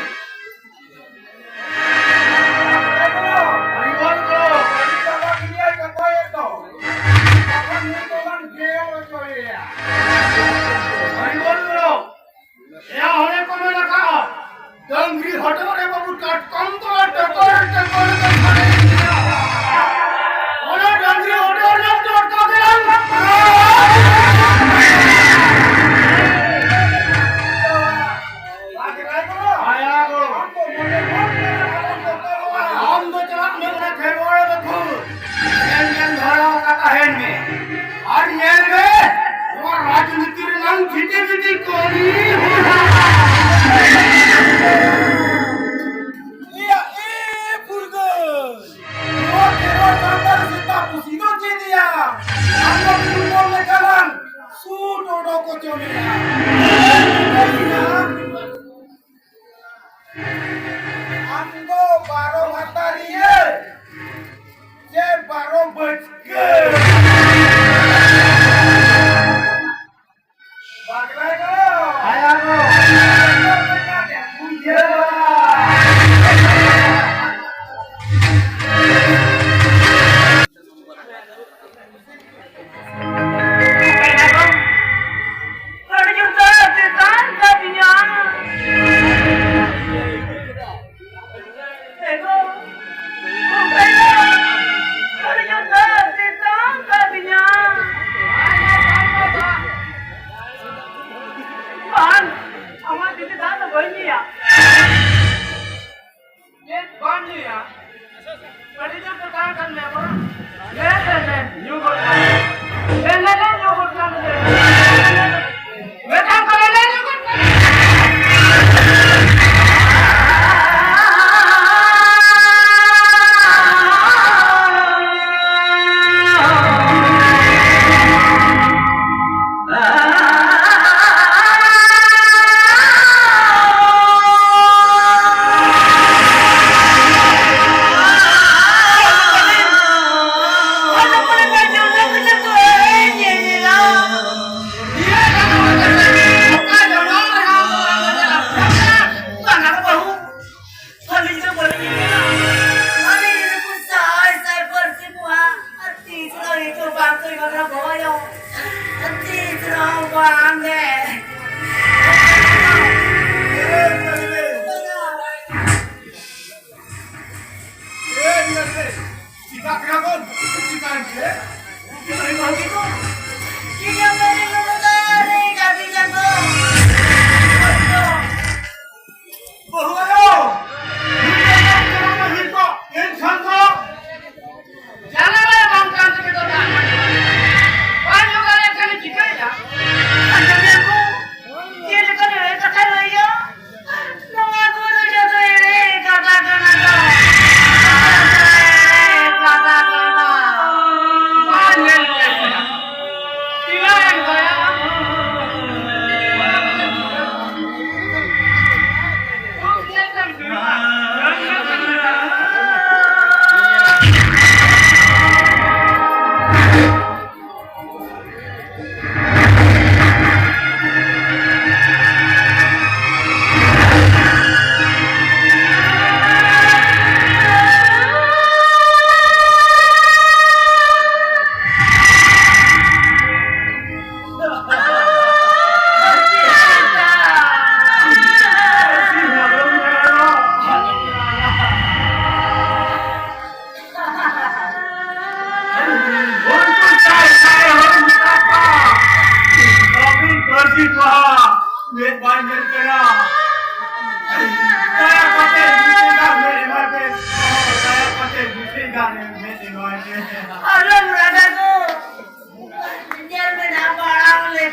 ᱮᱭᱟ, ᱚᱱᱮ ᱠᱚ ᱢᱮᱱ ᱟᱠᱟᱫᱼᱟ, ᱰᱟᱝᱨᱤ ᱦᱚᱴᱚᱜ ᱨᱮ ᱵᱟᱹᱵᱩ ᱠᱟᱴᱠᱚᱢ ᱛᱚᱞᱟ ᱴᱚᱠᱚᱨ ᱴᱚᱠᱚᱨ ᱠᱚ ᱥᱟᱰᱮᱭᱮᱱᱟ᱾ ᱚᱱᱟ ᱰᱟᱝᱨᱤ ᱦᱚᱴᱚᱜ ᱨᱮᱱᱟᱜ ᱴᱚᱴᱠᱚ ᱜᱮᱞᱟᱝ ᱟᱭᱟ ᱜᱚᱲᱚ᱾ ᱟᱢ ᱫᱚ ᱪᱟᱞᱟᱜ ᱢᱮ ᱚᱱᱟ ᱠᱷᱮᱨᱣᱟᱲ ᱵᱟᱹᱠᱷᱩᱞ᱾ ᱧᱮᱞ ᱧᱮᱞ ᱫᱷᱟᱨᱟ ᱟᱠᱟ ᱛᱟᱦᱮᱱ ᱢᱮ᱾ ᱟᱨ ᱧᱮᱞ ᱢᱮ, ᱱᱚᱣᱟ ᱨᱟᱡᱽᱱᱤᱛᱤ ᱨᱮᱱᱟᱝ ᱪᱷᱤᱴᱤ ᱵᱤᱴᱤ ᱠᱟᱹᱢᱤ ᱦᱚᱨᱟ᱾ ᱟᱢ ᱫᱚ ᱵᱟᱨᱚ ᱵᱷᱟᱛᱟᱨᱤᱭᱟᱹ ᱥᱮ ᱵᱟᱨᱚ ᱵᱟᱹᱪᱠᱟᱹ? ᱵᱟᱜᱽᱞᱟ ᱫᱚ ᱟᱭᱟᱜ ᱫᱚ ᱵᱩᱡᱷᱟᱹᱣᱟ᱾ ᱟᱹᱰᱤ ᱡᱳᱨ ᱫᱟᱜ ᱛᱮᱛᱟᱝ ᱠᱟᱫᱤᱧᱟ᱾ ᱮ ᱜᱳ, ᱟᱹᱰᱤ ᱡᱳᱨ ᱫᱟᱜ ᱛᱮᱛᱟᱝ ᱠᱟᱫᱤᱧᱟ᱾ ᱵᱟᱝ, ᱟᱢᱟᱜ ᱛᱤ ᱛᱮ ᱫᱟᱜ ᱫᱚ ᱵᱟᱹᱧ ᱧᱩᱭᱟ᱾ ᱪᱮᱫ ᱵᱟᱢ ᱧᱩᱭᱟ? ᱟᱹᱰᱤ ᱡᱳᱨ ᱫᱚ ᱛᱟᱦᱮᱸ ᱠᱟᱱ ᱢᱮᱭᱟ ᱵᱚᱱ᱾ ᱞᱮ, ᱞᱮ, ᱞᱮ, ᱧᱩ ᱜᱚᱫ ᱠᱟᱜ ᱢᱮ᱾ ᱞᱮ, ᱞᱮ, ᱞᱮ, ᱧᱩ ᱜᱚᱫ ᱠᱟᱜ ᱢᱮ᱾ ᱢᱤᱫᱴᱟᱝ ᱠᱚ ᱞᱮ, ᱞᱮ, ᱧᱩ ᱜᱚᱫ ᱠᱟᱜ ᱢᱮ᱾ ᱟᱹᱞᱤᱧ ᱫᱚ ᱵᱟᱹᱞᱤᱧ ᱧᱮᱞᱟ᱾ ᱟᱹᱞᱤᱧ ᱫᱚ ᱥᱟᱭ ᱥᱟᱭ ᱯᱟᱹᱨᱥᱤ ᱠᱚᱣᱟ᱾ ᱟᱨ ᱛᱤᱥ ᱨᱮᱦᱚᱸ ᱦᱤᱡᱩᱜ ᱵᱟᱝ ᱠᱚ ᱮᱢᱟ ᱠᱟᱱᱟ ᱜᱚᱲᱚ᱾ ᱟᱨ ᱛᱤᱥ ᱨᱮᱦᱚᱸ ᱵᱟᱝ ᱜᱮ᱾ ᱪᱤᱠᱟᱹ ᱠᱮᱫᱟ ᱵᱚᱱ? ᱪᱤᱠᱟᱹ ᱠᱮᱫᱟ? ᱪᱤᱠᱟᱹ ᱠᱮᱫᱟ? ᱪᱤᱠᱟᱹ ᱠᱮᱫᱟ? ᱵᱟᱹᱦᱩ ᱟᱭᱳ! ᱱᱩᱭ ᱫᱚ ᱵᱟᱝ ᱠᱟᱱᱟ, ᱱᱩᱭ ᱫᱚ᱾ ᱮᱱᱠᱷᱟᱱ ᱫᱚ ᱡᱟᱱᱟᱢ ᱨᱮ ᱵᱟᱝ ᱠᱟᱱ ᱛᱟᱯᱮ ᱫᱚ ᱫᱟᱜ ᱢᱟᱹᱰᱤ᱾ ᱵᱟᱭ ᱧᱩ ᱫᱟᱲᱮᱭᱟᱜ ᱠᱷᱟᱱ ᱪᱤᱠᱟᱹᱭᱮᱫᱟ? ᱟᱸᱡᱚᱢᱮᱫ ᱠᱚ? ᱪᱮᱫ ᱞᱮᱠᱟ ᱮᱲᱮ ᱠᱟᱛᱷᱟ ᱞᱟᱹᱭᱟ? ᱱᱚᱣᱟ ᱠᱚᱫᱚ ᱡᱚᱛᱚ ᱮᱲᱮ ᱠᱟᱛᱷᱟ ᱠᱟᱱᱟ ᱛᱚ᱾ ᱡᱚᱛᱚ ᱮᱲᱮ ᱠᱟᱛᱷᱟ ᱠᱟᱱᱟ᱾ ᱵᱟᱝ ᱧᱮᱞ ᱠᱟᱱᱟ᱾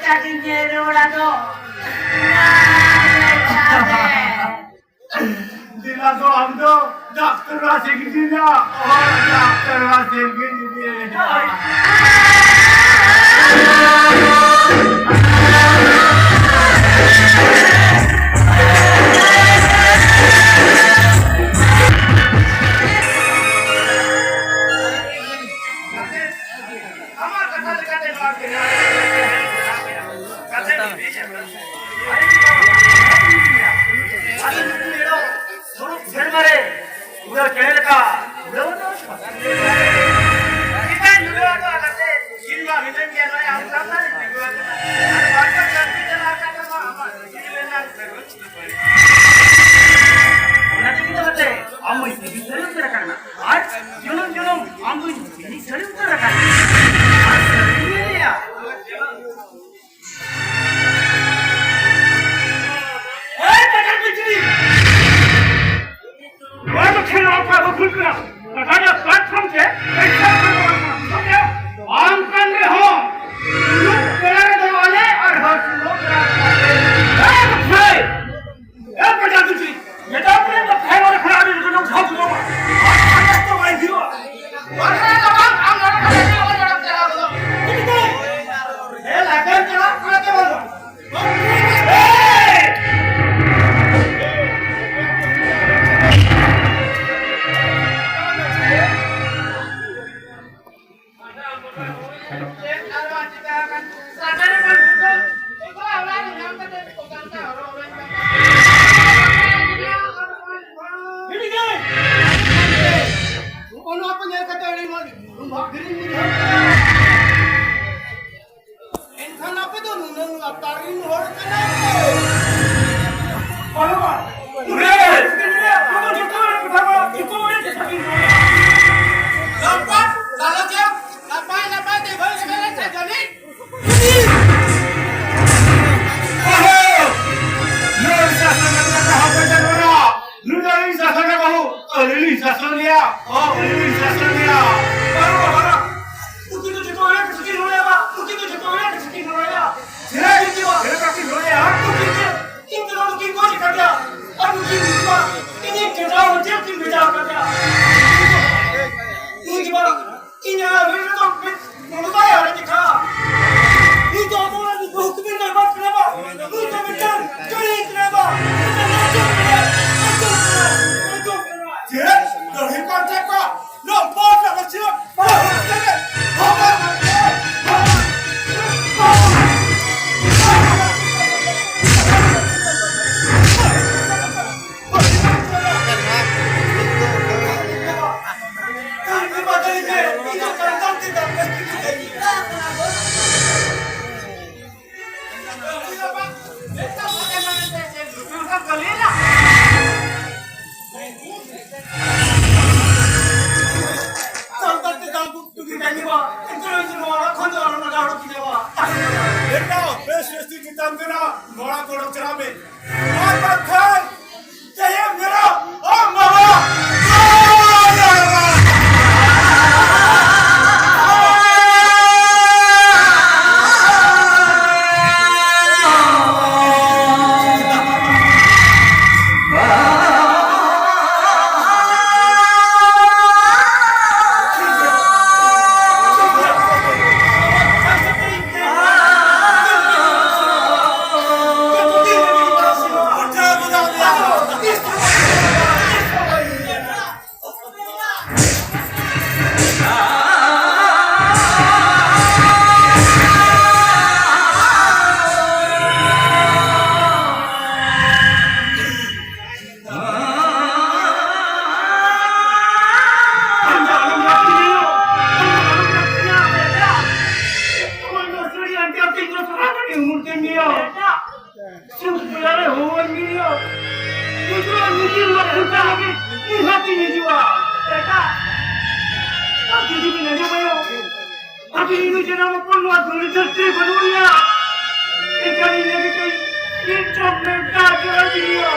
ᱠᱟᱹᱴᱤᱡ ᱧᱮᱞ ᱨᱩᱣᱟᱹᱲᱟ ᱫᱚ᱾ ᱫᱮᱞᱟ ᱫᱚ ᱟᱢ ᱫᱚ ᱰᱟᱠᱛᱟᱨ ᱚᱲᱟᱜ ᱥᱮᱫ ᱜᱮ ᱤᱫᱤ ᱢᱮᱭᱟ᱾ ᱦᱳᱭ, ᱰᱟᱠᱛᱟᱨ ᱚᱲᱟᱜ ᱥᱮᱫ ᱜᱮ ᱤᱫᱤ ᱢᱮᱭᱟ᱾ ᱟᱢᱟᱜ ᱠᱟᱛᱷᱟ ᱞᱮᱠᱟᱛᱮ ᱱᱚᱣᱟ ᱵᱮᱱᱟᱣ ᱠᱟᱛᱮ ᱥᱮᱨᱢᱟ ᱨᱮ ᱩᱰᱟᱹᱣ ᱪᱮᱬᱮ ᱞᱮᱠᱟ ᱩᱰᱟᱹᱣ ᱫᱚ᱾ ᱪᱮᱛᱟᱱ ᱧᱤᱫᱟᱹ ᱟᱫᱚ ᱟᱞᱟᱛᱮ ᱤᱧ ᱢᱟ ᱢᱤᱱᱟᱹᱧ ᱜᱮᱭᱟ, ᱱᱚᱜᱼᱚᱭ ᱟᱢ ᱥᱟᱶ ᱛᱟᱦᱮᱸ ᱤᱧ ᱛᱤᱸᱜᱩ ᱟᱠᱟᱱᱟ᱾ ᱟᱨ ᱵᱟᱨ ᱯᱮ ᱪᱟᱸᱫᱚ ᱪᱟᱞᱟᱣ ᱟᱠᱟᱱ ᱨᱮᱦᱚᱸ ᱟᱢᱟᱜ ᱡᱤᱣᱤ ᱨᱮᱱᱟᱜ ᱚᱱᱟ ᱛᱮᱜᱮ ᱫᱚ ᱠᱟᱛᱮ ᱟᱢ ᱢᱟᱹᱧ ᱥᱤᱵᱤᱞ ᱫᱟᱲᱮ ᱩᱛᱟᱹᱨ ᱟᱠᱟᱱᱟ᱾ ᱟᱨ ᱡᱚᱱᱚᱢ ᱡᱚᱱᱚᱢ ᱟᱢ ᱫᱚᱧ ᱦᱤᱲᱤᱧ ᱫᱟᱲᱮ ᱩᱛᱟᱹᱨ ᱟᱠᱟᱱᱟ᱾ ᱟᱨ ᱥᱟᱹᱨᱤᱧ ᱞᱟᱹᱭᱟ᱾ ᱮᱭ ᱯᱟᱴᱟᱱ ᱵᱤᱪᱨᱤ! ᱱᱚᱣᱟ ᱫᱚ ᱠᱷᱮᱞ ᱚᱠᱟ ᱵᱟᱠᱷᱩᱞ ᱠᱟᱱᱟ᱾ ᱚᱠᱟ ᱫᱚ platform ᱛᱮ ᱯᱚᱭᱥᱟ ᱠᱚ ᱮᱢᱟ ᱠᱟᱱᱟ᱾ ᱟᱢ ᱠᱟᱱ ᱨᱮᱦᱚᱸ ᱥᱩᱞᱩᱠ ᱯᱮᱲᱟ ᱨᱮᱫᱚ ᱟᱞᱮ ᱟᱨ ᱦᱚᱸ ᱥᱩᱞᱩᱠ ᱯᱮᱲᱟ ᱨᱮᱫᱚ ᱟᱞᱮ᱾ ᱮ ᱵᱟᱠᱷᱟᱡ! ᱮ ᱯᱟᱴᱟᱱ ᱵᱤᱪᱨᱤ! ᱢᱮᱛᱟ ᱠᱚ ᱠᱟᱱᱟ, ᱵᱟᱠᱷᱟᱡ ᱱᱚᱰᱮ ᱠᱷᱚᱱᱟᱜ ᱟᱹᱰᱤ ᱞᱚᱜᱚᱱ ᱡᱷᱟᱹᱯ ᱜᱚᱫᱚᱜᱼᱟ᱾ ᱟᱨ ᱠᱷᱟᱱ ᱫᱚ ᱵᱟᱭ ᱦᱩᱭᱩᱜᱼᱟ᱾ ᱵᱟᱠᱷᱟᱡ ᱫᱚ ᱵᱟᱝ, ᱟᱢ ᱱᱚᱰᱮ ᱠᱷᱚᱱᱟᱜ ᱟᱹᱰᱤ ᱞᱚᱜᱚᱱ ᱡᱷᱟᱹᱯ ᱪᱟᱞᱟᱣ ᱜᱚᱫᱚᱜᱼᱟ᱾ ᱴᱷᱤᱠ ᱜᱮ? ᱮ ᱞᱟᱜᱟᱱ ᱪᱟᱞᱟᱜ ᱠᱟᱱᱟ ᱛᱮ ᱵᱟᱝ? ᱮᱭ! ᱱᱚᱜᱼᱚ ᱱᱚᱣᱟ ᱠᱚ ᱧᱮᱞ ᱠᱟᱛᱮ ᱟᱹᱰᱤ ᱢᱚᱡᱽ ᱵᱷᱟᱜᱽ ᱜᱮᱞᱤᱧ ᱵᱩᱡᱷᱟᱹᱣ ᱠᱮᱫᱟ᱾ ᱮᱱᱠᱷᱟᱱ ᱟᱯᱮ ᱫᱚ ᱱᱩᱱᱟᱹᱝ ᱞᱟᱛᱟᱨ ᱨᱤᱱ ᱦᱚᱲ ᱠᱟᱱᱟ ᱯᱮ? ᱵᱟᱹᱱᱩᱜᱼᱟ᱾ ᱨᱮ! ᱟᱵᱚ ᱡᱚᱛᱚ ᱦᱚᱲ ᱠᱚ ᱥᱟᱵᱟ, ᱡᱚᱛᱚ ᱦᱚᱲ ᱠᱚ ᱥᱟᱵᱟ᱾ ᱜᱟᱯᱟ, ᱞᱟᱞᱚᱪᱟ, ᱱᱟᱯᱟᱭ ᱱᱟᱯᱟᱭ ᱛᱮ ᱵᱷᱟᱹᱜᱤ ᱵᱷᱟᱹᱜᱤ ᱛᱮ ᱡᱟᱹᱱᱤᱡ᱾ ᱚᱦᱚ! ᱱᱩᱭ ᱥᱟᱥᱚᱱ ᱠᱟᱛᱮ ᱦᱟᱯᱮ ᱡᱟᱱᱣᱟᱨᱟ᱾ ᱱᱩᱭ ᱫᱚ ᱟᱹᱞᱤᱧ ᱥᱟᱥᱚᱱ ᱨᱮ ᱵᱟᱹᱦᱩ, ᱟᱹᱞᱤᱧ ᱞᱤᱧ ᱥᱟᱥᱚᱱᱮᱭᱟ᱾ ᱦᱚᱸ, ᱟᱹᱞᱤᱧ ᱞᱤᱧ ᱥᱟᱥᱚᱱᱮᱭᱟ᱾ ᱵᱟᱹᱱᱩᱜᱼᱟ, ᱵᱟᱹᱱᱩᱜᱼᱟ᱾ ᱩᱱᱠᱤᱱ ᱫᱚ ᱡᱚᱛᱚ ᱦᱚᱲ ᱜᱮ ᱪᱤᱠᱤ ᱨᱚᱲᱮᱭᱟ ᱵᱟ, ᱩᱱᱠᱤᱱ ᱫᱚ ᱡᱚᱛᱚ ᱦᱚᱲ ᱜᱮ ᱪᱤᱠᱤ ᱨᱚᱲᱮᱭᱟ᱾ ᱪᱮᱫ ᱞᱮᱠᱟ ᱠᱤᱱ ᱞᱟᱹᱭᱟ? ᱱᱩᱠᱤᱱ ᱪᱮᱫ ᱤᱧ ᱛᱮᱫᱚ ᱱᱩᱠᱤᱱ ᱜᱚᱡ ᱟᱠᱟᱫᱮᱭᱟ᱾ ᱟᱨ ᱱᱩᱠᱤᱱ ᱱᱩᱠᱤᱱ ᱢᱟ ᱤᱧᱤᱡ ᱡᱮᱴᱟ ᱦᱚᱸ ᱡᱮᱞ ᱠᱤᱱ ᱵᱷᱮᱡᱟ ᱟᱠᱟᱫᱮᱭᱟ᱾ ᱱᱩᱭ ᱢᱟ ᱤᱧᱟᱜ ᱢᱮᱫ ᱨᱮᱫᱚ ᱢᱮᱫ ᱱᱚᱰᱮ ᱵᱟᱭ ᱦᱟᱨᱟ ᱞᱮᱠᱷᱟ᱾ ᱱᱩᱭ ᱫᱚ ᱟᱵᱚ ᱚᱲᱟᱜ ᱨᱤᱱᱤᱡ ᱵᱟᱹᱦᱩ ᱠᱚᱵᱤᱱ ᱫᱚᱨᱵᱟᱨ ᱠᱟᱱᱟ ᱵᱟ᱾ ᱱᱩᱭ ᱫᱚ ᱢᱤᱫᱴᱟᱝ ᱪᱟᱹᱲᱤ ᱠᱟᱱᱟᱭ ᱵᱟ᱾ ᱢᱤᱫᱴᱟᱝ ᱱᱟᱪᱚᱨ ᱠᱟᱱᱟᱭ᱾ ᱱᱟᱪᱚᱨ ᱠᱟᱱᱟᱭ᱾ ᱱᱟᱪᱚᱨ ᱠᱟᱱᱟᱭ᱾ ᱪᱮᱫ? ᱫᱟᱹᱲᱦᱤ ᱯᱟᱱᱛᱮ ᱠᱚ? ᱱᱚᱣᱟ ᱵᱚᱞ ᱨᱮ ᱵᱟᱹᱪᱩᱜ᱾ ᱥᱟᱱᱛᱟᱲ ᱛᱮ ᱫᱟᱞ ᱜᱩᱯᱛᱩ ᱜᱮ ᱰᱟᱹᱝᱜᱤ ᱵᱟ, ᱮᱱᱛᱮ ᱨᱮᱦᱚᱸ ᱤᱧ ᱱᱚᱣᱟ ᱚᱲᱟᱜ ᱠᱷᱚᱱ ᱫᱚ ᱟᱞᱚᱢ ᱞᱟᱜᱟ ᱦᱚᱴᱚ ᱠᱤᱧᱟ ᱵᱟ᱾ ᱵᱮᱴᱟ, ᱵᱮᱥ ᱵᱮᱥ ᱛᱮ ᱪᱮᱛᱟᱱ ᱛᱮ ᱱᱟ ᱱᱚᱲᱟ ᱠᱚ ᱚᱰᱚᱠ ᱪᱟᱞᱟᱜ ᱢᱮ᱾ ᱟᱨ ᱵᱟᱝᱠᱷᱟᱱ ᱛᱮᱦᱮᱧ ᱢᱮᱨᱚᱢ ᱟᱢ ᱵᱟᱵᱟ ᱥᱩᱠ ᱵᱮᱲᱟ ᱨᱮ ᱦᱚᱦᱚ ᱟᱹᱧ ᱢᱮ ᱭᱟ᱾ ᱜᱤᱫᱽᱨᱟᱹ ᱱᱤᱡᱮᱨ ᱞᱚᱠᱠᱷᱚᱱ ᱛᱟᱞᱟ ᱜᱮ ᱱᱤᱦᱟᱹᱛ ᱤᱧ ᱦᱤᱡᱩᱜᱼᱟ᱾ ᱮᱴᱟᱜ ᱟᱨ ᱡᱩᱫᱤ ᱵᱤᱱ ᱟᱸᱡᱚᱢᱟ ᱭᱟ, ᱟᱹᱵᱤᱱ ᱤᱧ ᱡᱟᱱᱟᱢ ᱦᱚᱯᱚᱱ ᱱᱚᱣᱟ ᱫᱷᱩᱲᱤ ᱫᱷᱟᱹᱨᱛᱤ ᱨᱮ ᱵᱟᱹᱱᱩᱜ ᱮᱭᱟ᱾ ᱮᱱᱠᱷᱟᱱ ᱤᱧ ᱞᱟᱹᱜᱤᱫ ᱛᱮ ᱢᱤᱫ ᱪᱷᱚᱴ ᱢᱮᱱᱛᱟ ᱡᱚᱲᱟ ᱵᱤᱱ ᱭᱟ᱾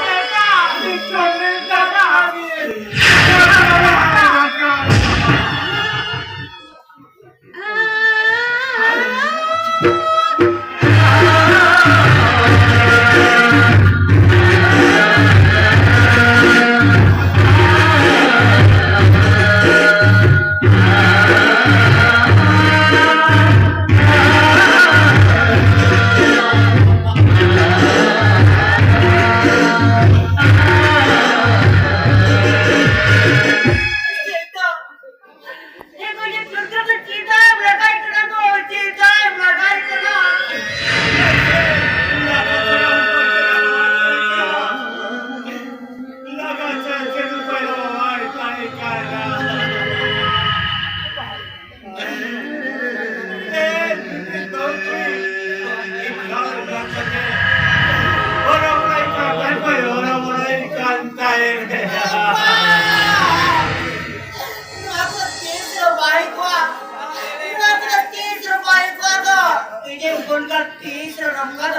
ᱢᱤᱫ ᱪᱷᱚᱴ ᱢᱮᱱᱛᱟ ᱡᱚᱲᱟ ᱵᱤᱱ᱾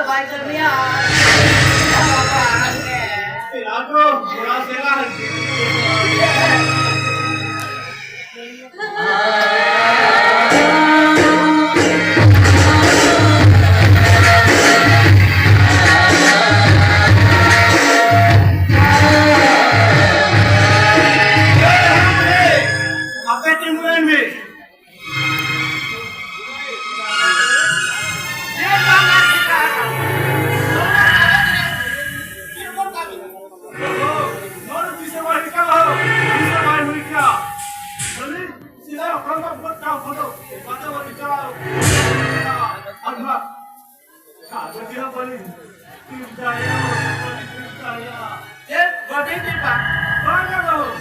ᱵᱟᱭ ᱠᱟᱹᱢᱤᱭᱟ᱾ ᱟᱫᱚ ᱛᱷᱚᱲᱟ ᱥᱮᱬᱟ ᱟᱯᱮ ᱛᱤᱸᱜᱩᱭᱮᱱ ᱢᱮ᱾ ᱪᱮᱫ? ᱵᱟᱹᱴᱤ ᱴᱤᱯᱟ? ᱵᱟᱝ ᱜᱟᱱᱚᱜ᱾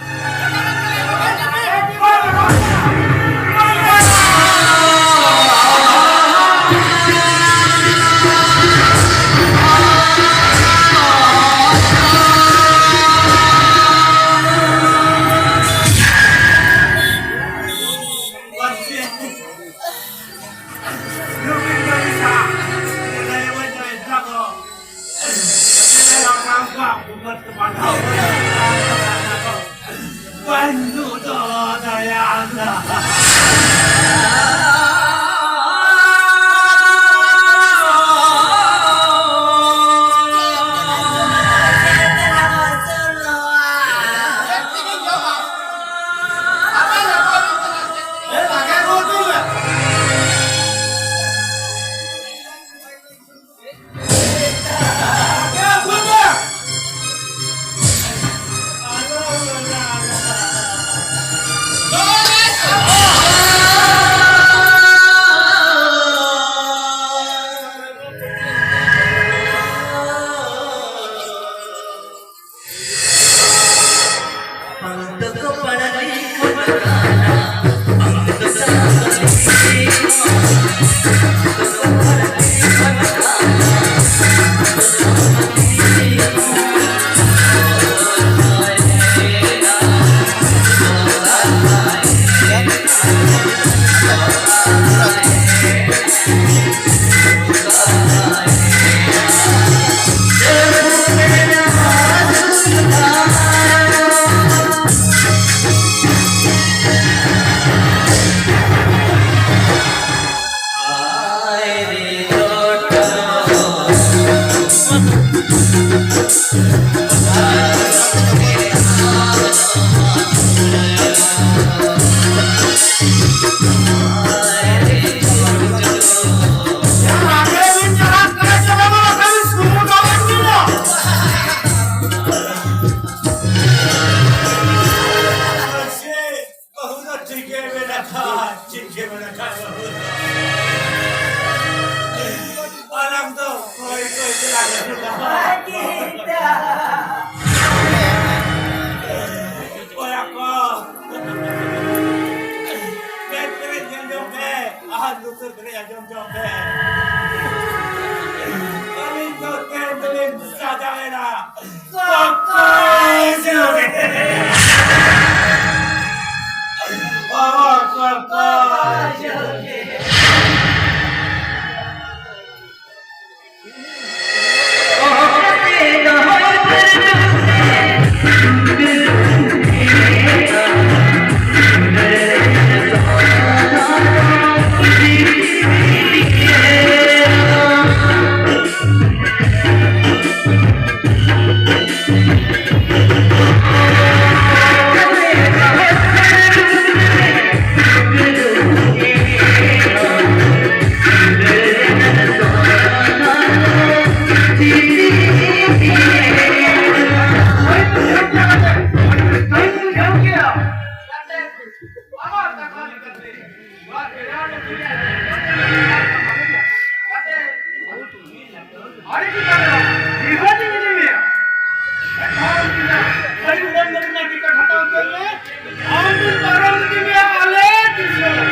ᱯᱟᱨᱚᱢ ᱤᱫᱤ ᱢᱮᱭᱟ ᱟᱞᱮ ᱫᱤᱥᱚᱢ᱾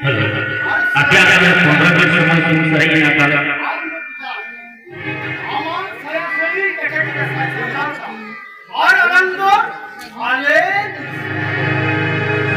ᱦᱮᱞᱳ, ᱟᱯᱮᱭᱟᱜ ᱚᱱᱟ ᱯᱚᱱᱨᱚ ᱢᱤᱱᱤᱴ ᱥᱚᱢᱚᱭ ᱛᱤᱱ ᱥᱟᱨᱮᱡ ᱮᱱᱟ ᱛᱟᱦᱞᱮ? ᱟᱢᱟᱜ ᱥᱟᱭᱟ ᱥᱟᱹᱲᱤ ᱠᱟᱪᱟ ᱠᱟᱪᱟ ᱥᱟᱡᱟᱣ ᱟᱨ ᱟᱞᱟᱝ ᱫᱚ ᱟᱞᱮ ᱫᱤᱥᱚᱢ᱾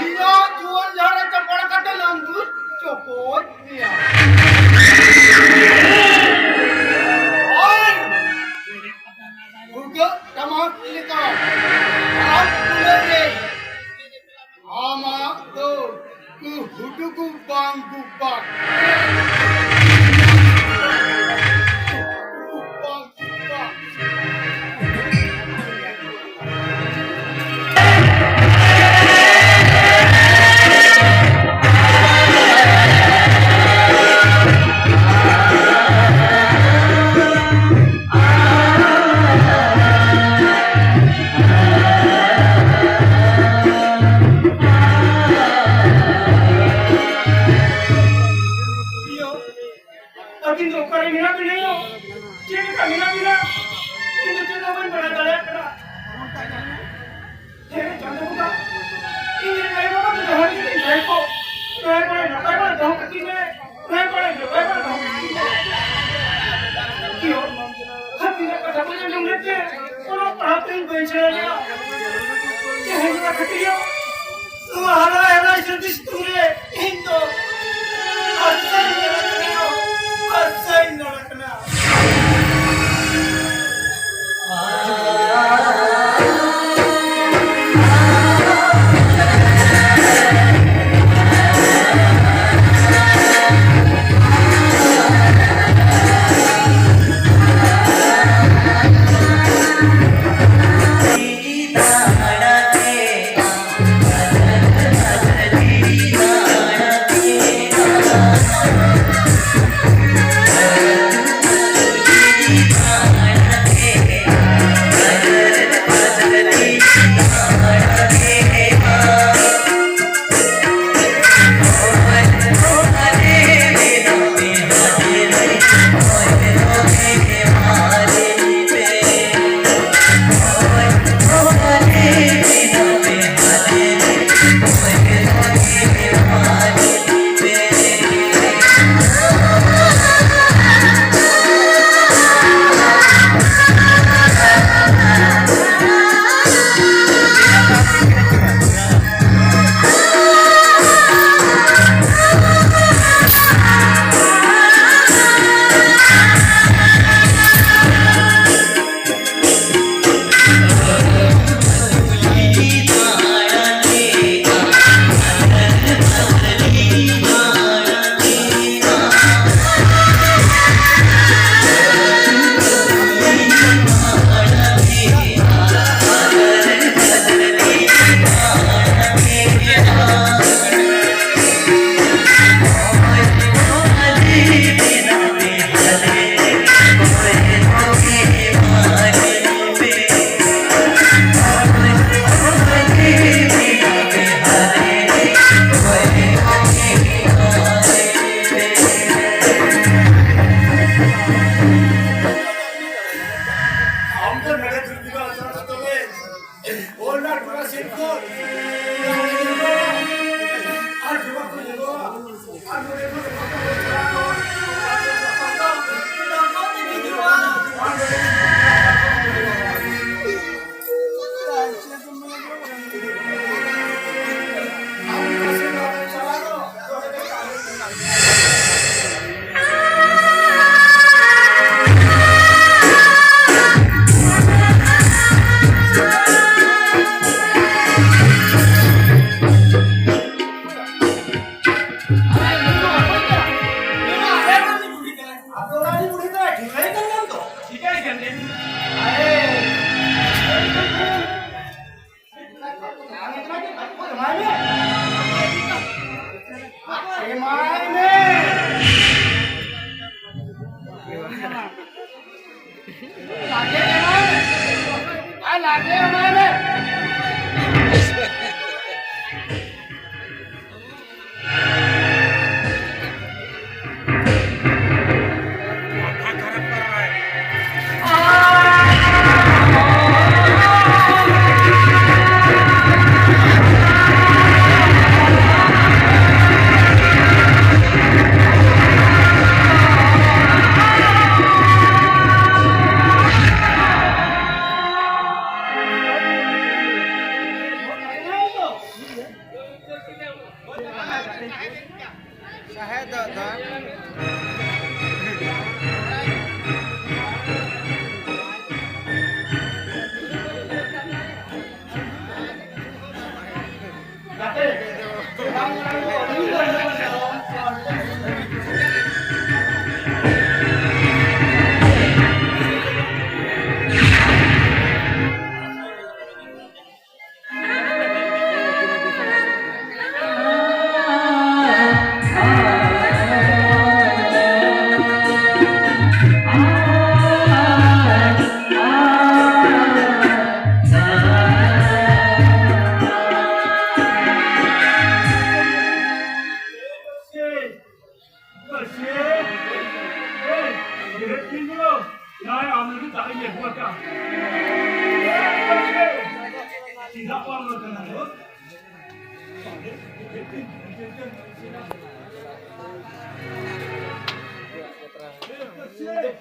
ᱤᱧᱟᱜ ᱡᱩᱣᱟᱹᱱ ᱡᱷᱟᱲᱮ ᱪᱟᱯᱟᱲ ᱠᱟᱛᱮ ᱞᱟᱝ ᱫᱩᱞ ᱪᱚᱯᱚᱡ ᱢᱮᱭᱟ᱾ ᱟᱨ ᱵᱷᱩᱜᱟᱹᱜ ᱴᱟᱢᱟᱠ ᱞᱮᱠᱟ ᱟᱢ ᱠᱩᱞᱟᱹᱭ ᱨᱮ ᱟᱢᱟᱜ ᱫᱚ ᱦᱩᱰᱩᱜᱩ ᱵᱟᱝ ᱜᱩᱵᱟᱝ᱾ ᱟᱹᱵᱤᱱ ᱫᱚ ᱚᱠᱟᱨᱮ ᱢᱮᱱᱟᱜ ᱵᱤᱱᱟ ᱭᱳ? ᱪᱮᱫ ᱞᱮᱠᱟ ᱢᱮᱱᱟᱜ ᱵᱤᱱᱟ? ᱤᱧ ᱫᱚ ᱪᱮᱫ ᱦᱚᱸ ᱵᱟᱹᱧ ᱵᱟᱲᱟᱭ ᱫᱟᱲᱮᱭᱟᱜ ᱠᱟᱱᱟ᱾ ᱦᱮᱸ ᱪᱟᱸᱫᱳ ᱵᱚᱸᱜᱟ, ᱤᱧ ᱨᱮᱱ ᱟᱭᱳ ᱵᱟᱵᱟ ᱫᱚ ᱡᱟᱦᱟᱸ ᱨᱮᱜᱮ ᱠᱤᱱ ᱛᱟᱦᱮᱸ ᱠᱚᱜ, ᱫᱟᱭᱟ ᱠᱚᱨᱮ ᱱᱟᱯᱟᱭ ᱠᱚᱨᱮ ᱫᱚᱦᱚ ᱠᱟᱹᱛᱤᱧ ᱢᱮ, ᱫᱟᱭᱟ ᱠᱚᱨᱮ ᱱᱟᱯᱟᱭ ᱠᱚᱨᱮ ᱫᱚᱦᱚ ᱠᱟᱹᱛᱤᱧ ᱢᱮ᱾ ᱤᱭᱳ, ᱦᱟᱹᱛᱤ ᱨᱮᱱᱟᱜ ᱠᱟᱛᱷᱟ ᱠᱚᱧ ᱟᱸᱡᱚᱢ ᱞᱮᱫ ᱛᱮ ᱚᱞᱚᱜ ᱯᱟᱲᱦᱟᱣ ᱛᱮᱧ ᱵᱟᱹᱧ ᱥᱮᱬᱟ ᱞᱮᱜᱼᱟ᱾ ᱡᱟᱦᱟᱸᱭ ᱱᱚᱣᱟ ᱠᱷᱟᱹᱛᱤᱨ ᱱᱚᱣᱟ ᱦᱟᱨᱟ ᱦᱟᱨᱟ ᱥᱟᱹᱨᱫᱤ ᱥᱤᱛᱩᱝ ᱨᱮ ᱤᱧ ᱫᱚ ᱟᱥᱟᱧ ᱧᱟᱢ ᱠᱟᱱᱟ, ᱟᱥᱟᱧ ᱧᱟᱢ ᱠᱟᱱᱟ᱾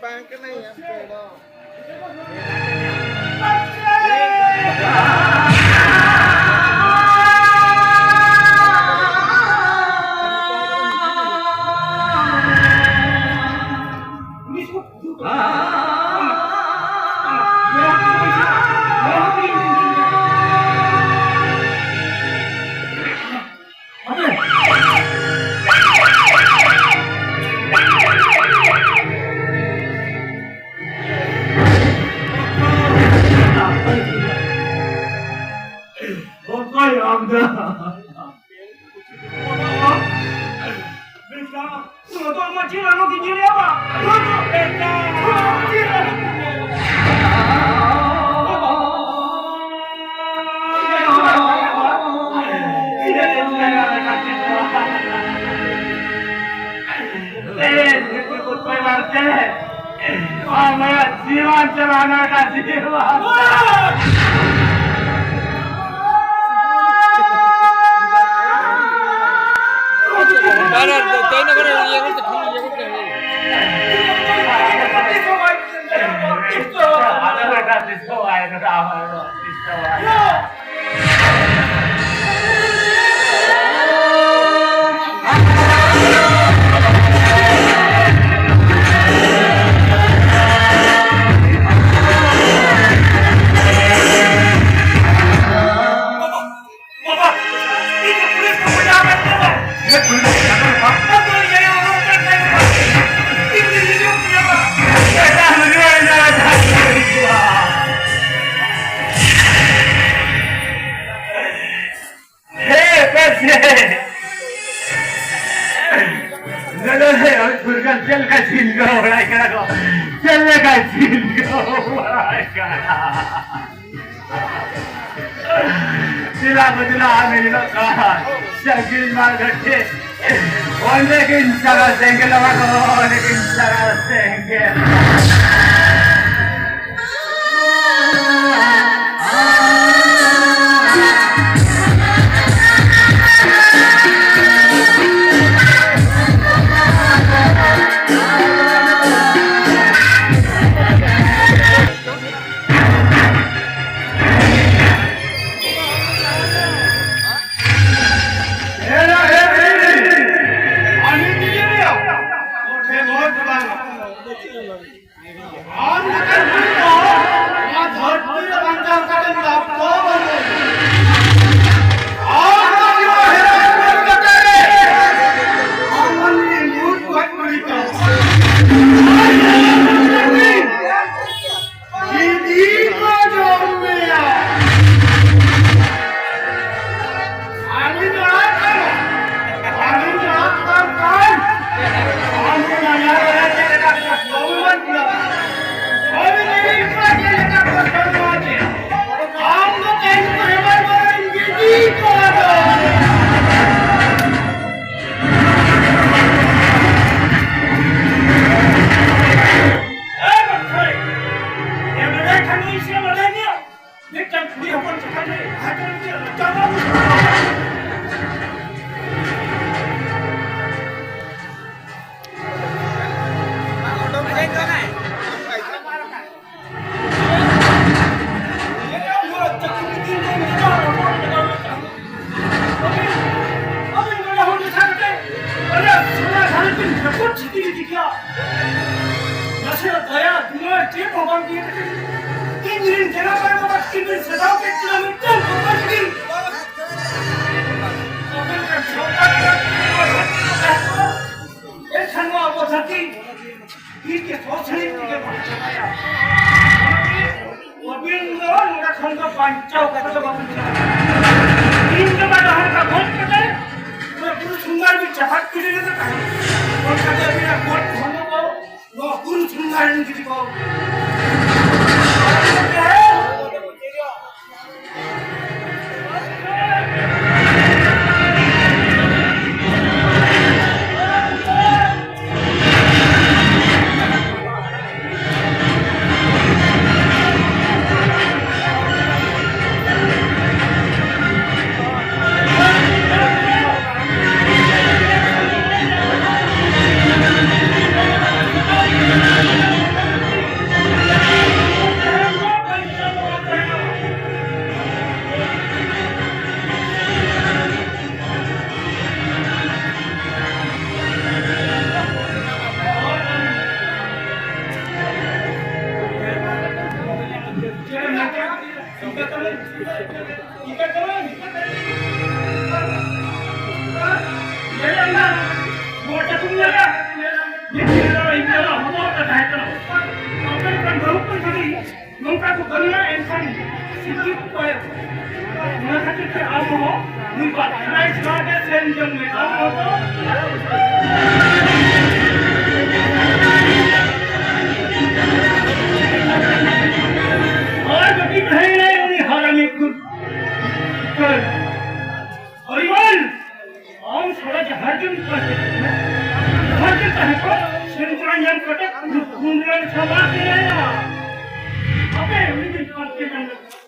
ᱵᱟᱝ ᱠᱟᱱᱟ, ᱭᱟ ᱯᱮᱲᱟ᱾ ᱚᱠᱚᱭ ᱟᱢ ᱫᱚ? ᱵᱮᱴᱟ, ᱱᱚᱣᱟ ᱫᱚ ᱟᱢᱟᱜ ᱪᱮᱫ ᱟᱞᱚ ᱜᱮ ᱧᱮᱞᱮᱭᱟ ᱵᱟ? ᱱᱚᱣᱟ ᱫᱚ ᱵᱮᱴᱟ, ᱪᱮᱫ ᱟᱞᱚ ᱜᱮ ᱧᱮᱞᱮᱭᱟ? ᱟᱢᱟᱜ ᱡᱤᱭᱚᱱ ᱪᱟᱞᱟᱣ ᱱᱟ ᱠᱟ ᱡᱤᱭᱚᱱ᱾ ᱵᱟᱱᱟᱨ ᱫᱚ ᱛᱮᱱ ᱠᱚᱨᱮ ᱤᱭᱟᱹ ᱠᱚ ᱛᱮ ᱠᱷᱟᱱ ᱤᱭᱟᱹ ᱠᱚ ᱛᱮ᱾ ᱵᱟᱵᱟ, ᱤᱧ ᱫᱚ ᱯᱩᱞᱤᱥ ᱠᱚ ᱵᱟᱡᱟᱣ ᱠᱟᱱ ᱛᱟᱵᱚᱱᱟ᱾ ᱤᱧ ᱫᱚ ᱯᱩᱞᱤᱥ ᱠᱚ ᱵᱟᱡᱟᱣ ᱠᱟᱱ ᱛᱟᱵᱚᱱᱟ᱾ ᱤᱧ ᱫᱚ ᱡᱩᱫᱤ ᱯᱩᱞᱤᱥ ᱠᱚ ᱵᱟᱡᱟᱣ ᱠᱟᱱ ᱛᱟᱵᱚᱱᱟ᱾ ᱦᱮ, ᱯᱮᱥᱮ᱾ ᱱᱚᱰᱮ ᱨᱮ ᱯᱷᱩᱨᱜᱟᱹᱱ ᱪᱮᱫ ᱞᱮᱠᱟ ᱪᱤᱱᱜᱟᱹᱣ ᱵᱟᱲᱟᱭ ᱠᱟᱱᱟ ᱠᱚ? ᱪᱮᱫ ᱞᱮᱠᱟ ᱪᱤᱱᱜᱟᱹᱣ ᱵᱟᱲᱟᱭ ᱠᱟᱱᱟ? ᱪᱮᱫᱟᱜ ᱠᱚ ᱪᱮᱫᱟᱜ ᱟᱢᱮ ᱧᱮᱞᱚᱜ ᱠᱟᱱ? ᱥᱟᱺᱜᱤᱧ ᱢᱟ ᱜᱟᱛᱮ᱾ ᱚᱸᱰᱮ ᱠᱤᱱ ᱪᱟᱞᱟᱜ ᱥᱮᱸᱜᱮᱞ ᱚᱲᱟᱜ ᱠᱚ, ᱚᱸᱰᱮ ᱠᱤᱱ ᱪᱟᱞᱟᱜ ᱥᱮᱸᱜᱮᱞ᱾ ᱱᱟᱥᱮᱱᱟᱜ ᱫᱟᱭᱟ ᱫᱩᱞᱟᱹᱲ ᱪᱮᱫ ᱦᱚᱸ ᱵᱟᱝ ᱤᱭᱟᱹ ᱠᱟᱛᱮ ᱤᱧ ᱨᱮᱱ ᱡᱟᱸᱜᱟ ᱠᱚᱨᱮ ᱵᱟᱵᱟ ᱛᱟᱹᱠᱤᱱ ᱵᱤᱱ ᱥᱮᱫᱟᱣ ᱠᱮᱫ ᱠᱤᱱᱟ ᱢᱤᱫᱴᱟᱝ ᱵᱚᱠᱚᱛ ᱜᱤᱫᱽᱨᱟᱹ᱾ ᱮᱱᱠᱷᱟᱱ ᱱᱚᱣᱟ ᱟᱵᱚ ᱫᱷᱟᱹᱨᱛᱤ ᱵᱤᱨ ᱜᱮ ᱥᱚᱥᱲᱤ ᱛᱮᱜᱮ ᱵᱟᱝ ᱪᱟᱵᱟᱭᱟ᱾ ᱟᱹᱵᱤᱱ ᱫᱚ ᱱᱚᱰᱮ ᱠᱷᱚᱱ ᱫᱚ ᱵᱟᱧᱪᱟᱣ ᱠᱟᱛᱮ ᱫᱚ ᱵᱟᱵᱤᱱ ᱪᱟᱞᱟᱜᱼᱟ᱾ ᱤᱧ ᱫᱚ ᱵᱟᱭ ᱰᱟᱦᱟᱨ ᱠᱟ ᱜᱚᱡ ᱠᱟᱛᱮ ᱱᱚᱣᱟ ᱵᱩᱨᱩ ᱥᱩᱱᱫᱟᱨ ᱵᱤᱱ ᱪᱟᱯᱟᱫ ᱠᱩᱞᱤ ᱞᱮᱫᱟ ᱛᱟᱦᱮᱸᱫ᱾ ᱚᱱᱠᱟᱛᱮ ᱟᱹᱵᱤᱱᱟᱜ ᱜᱚᱡ ᱦᱚᱲᱢᱚ ᱠᱚ ᱱᱚᱣᱟ ᱵᱩᱨᱩ ᱥᱩᱱᱫᱟᱨ ᱨᱮᱱ ᱜᱤᱫᱤ ᱠᱚ ᱱᱚᱝᱠᱟ ᱠᱚ ᱠᱟᱹᱢᱤᱭᱟ, ᱮᱱᱠᱷᱟᱱ ᱥᱤᱠᱷᱱᱟᱹᱛ ᱠᱚ ᱮᱢᱟ᱾ ᱚᱱᱟ ᱠᱷᱟᱹᱛᱤᱨ ᱛᱮ ᱟᱢ ᱦᱚᱸ ᱱᱩᱭ ᱵᱟᱯᱴᱟᱭᱤᱡ ᱠᱚᱲᱟ ᱜᱮ ᱥᱮᱱ ᱡᱚᱝ ᱢᱮ᱾ ᱟᱢ ᱦᱚᱸ ᱛᱚ ᱦᱳᱭ, ᱵᱟᱹᱠᱤ ᱛᱟᱦᱮᱸᱭᱮᱱᱟᱭ ᱩᱱᱤ ᱦᱟᱨᱟᱢᱤ ᱠᱩ-, ᱠᱩ-, ᱦᱚᱨᱤᱢᱚᱱ, ᱟᱢ ᱥᱟᱞᱟ ᱡᱟᱦᱟᱸ ᱨᱮᱜᱮᱢ ᱛᱟᱦᱮᱸ ᱠᱚᱜ, ᱡᱟᱦᱟᱸ ᱨᱮᱜᱮᱢ ᱛᱟᱦᱮᱸ ᱠᱚᱜ, ᱥᱮᱸᱫᱽᱨᱟ ᱧᱟᱢ ᱠᱟᱛᱮ ᱠᱩᱸᱫᱽᱨᱟᱹ ᱥᱟᱵᱟ ᱠᱮᱫᱮᱭᱟ᱾ ᱟᱯᱮ ᱩᱱᱤ ᱫᱚ ᱯᱟᱱᱛᱮ ᱧᱟᱢ ᱞᱮᱫ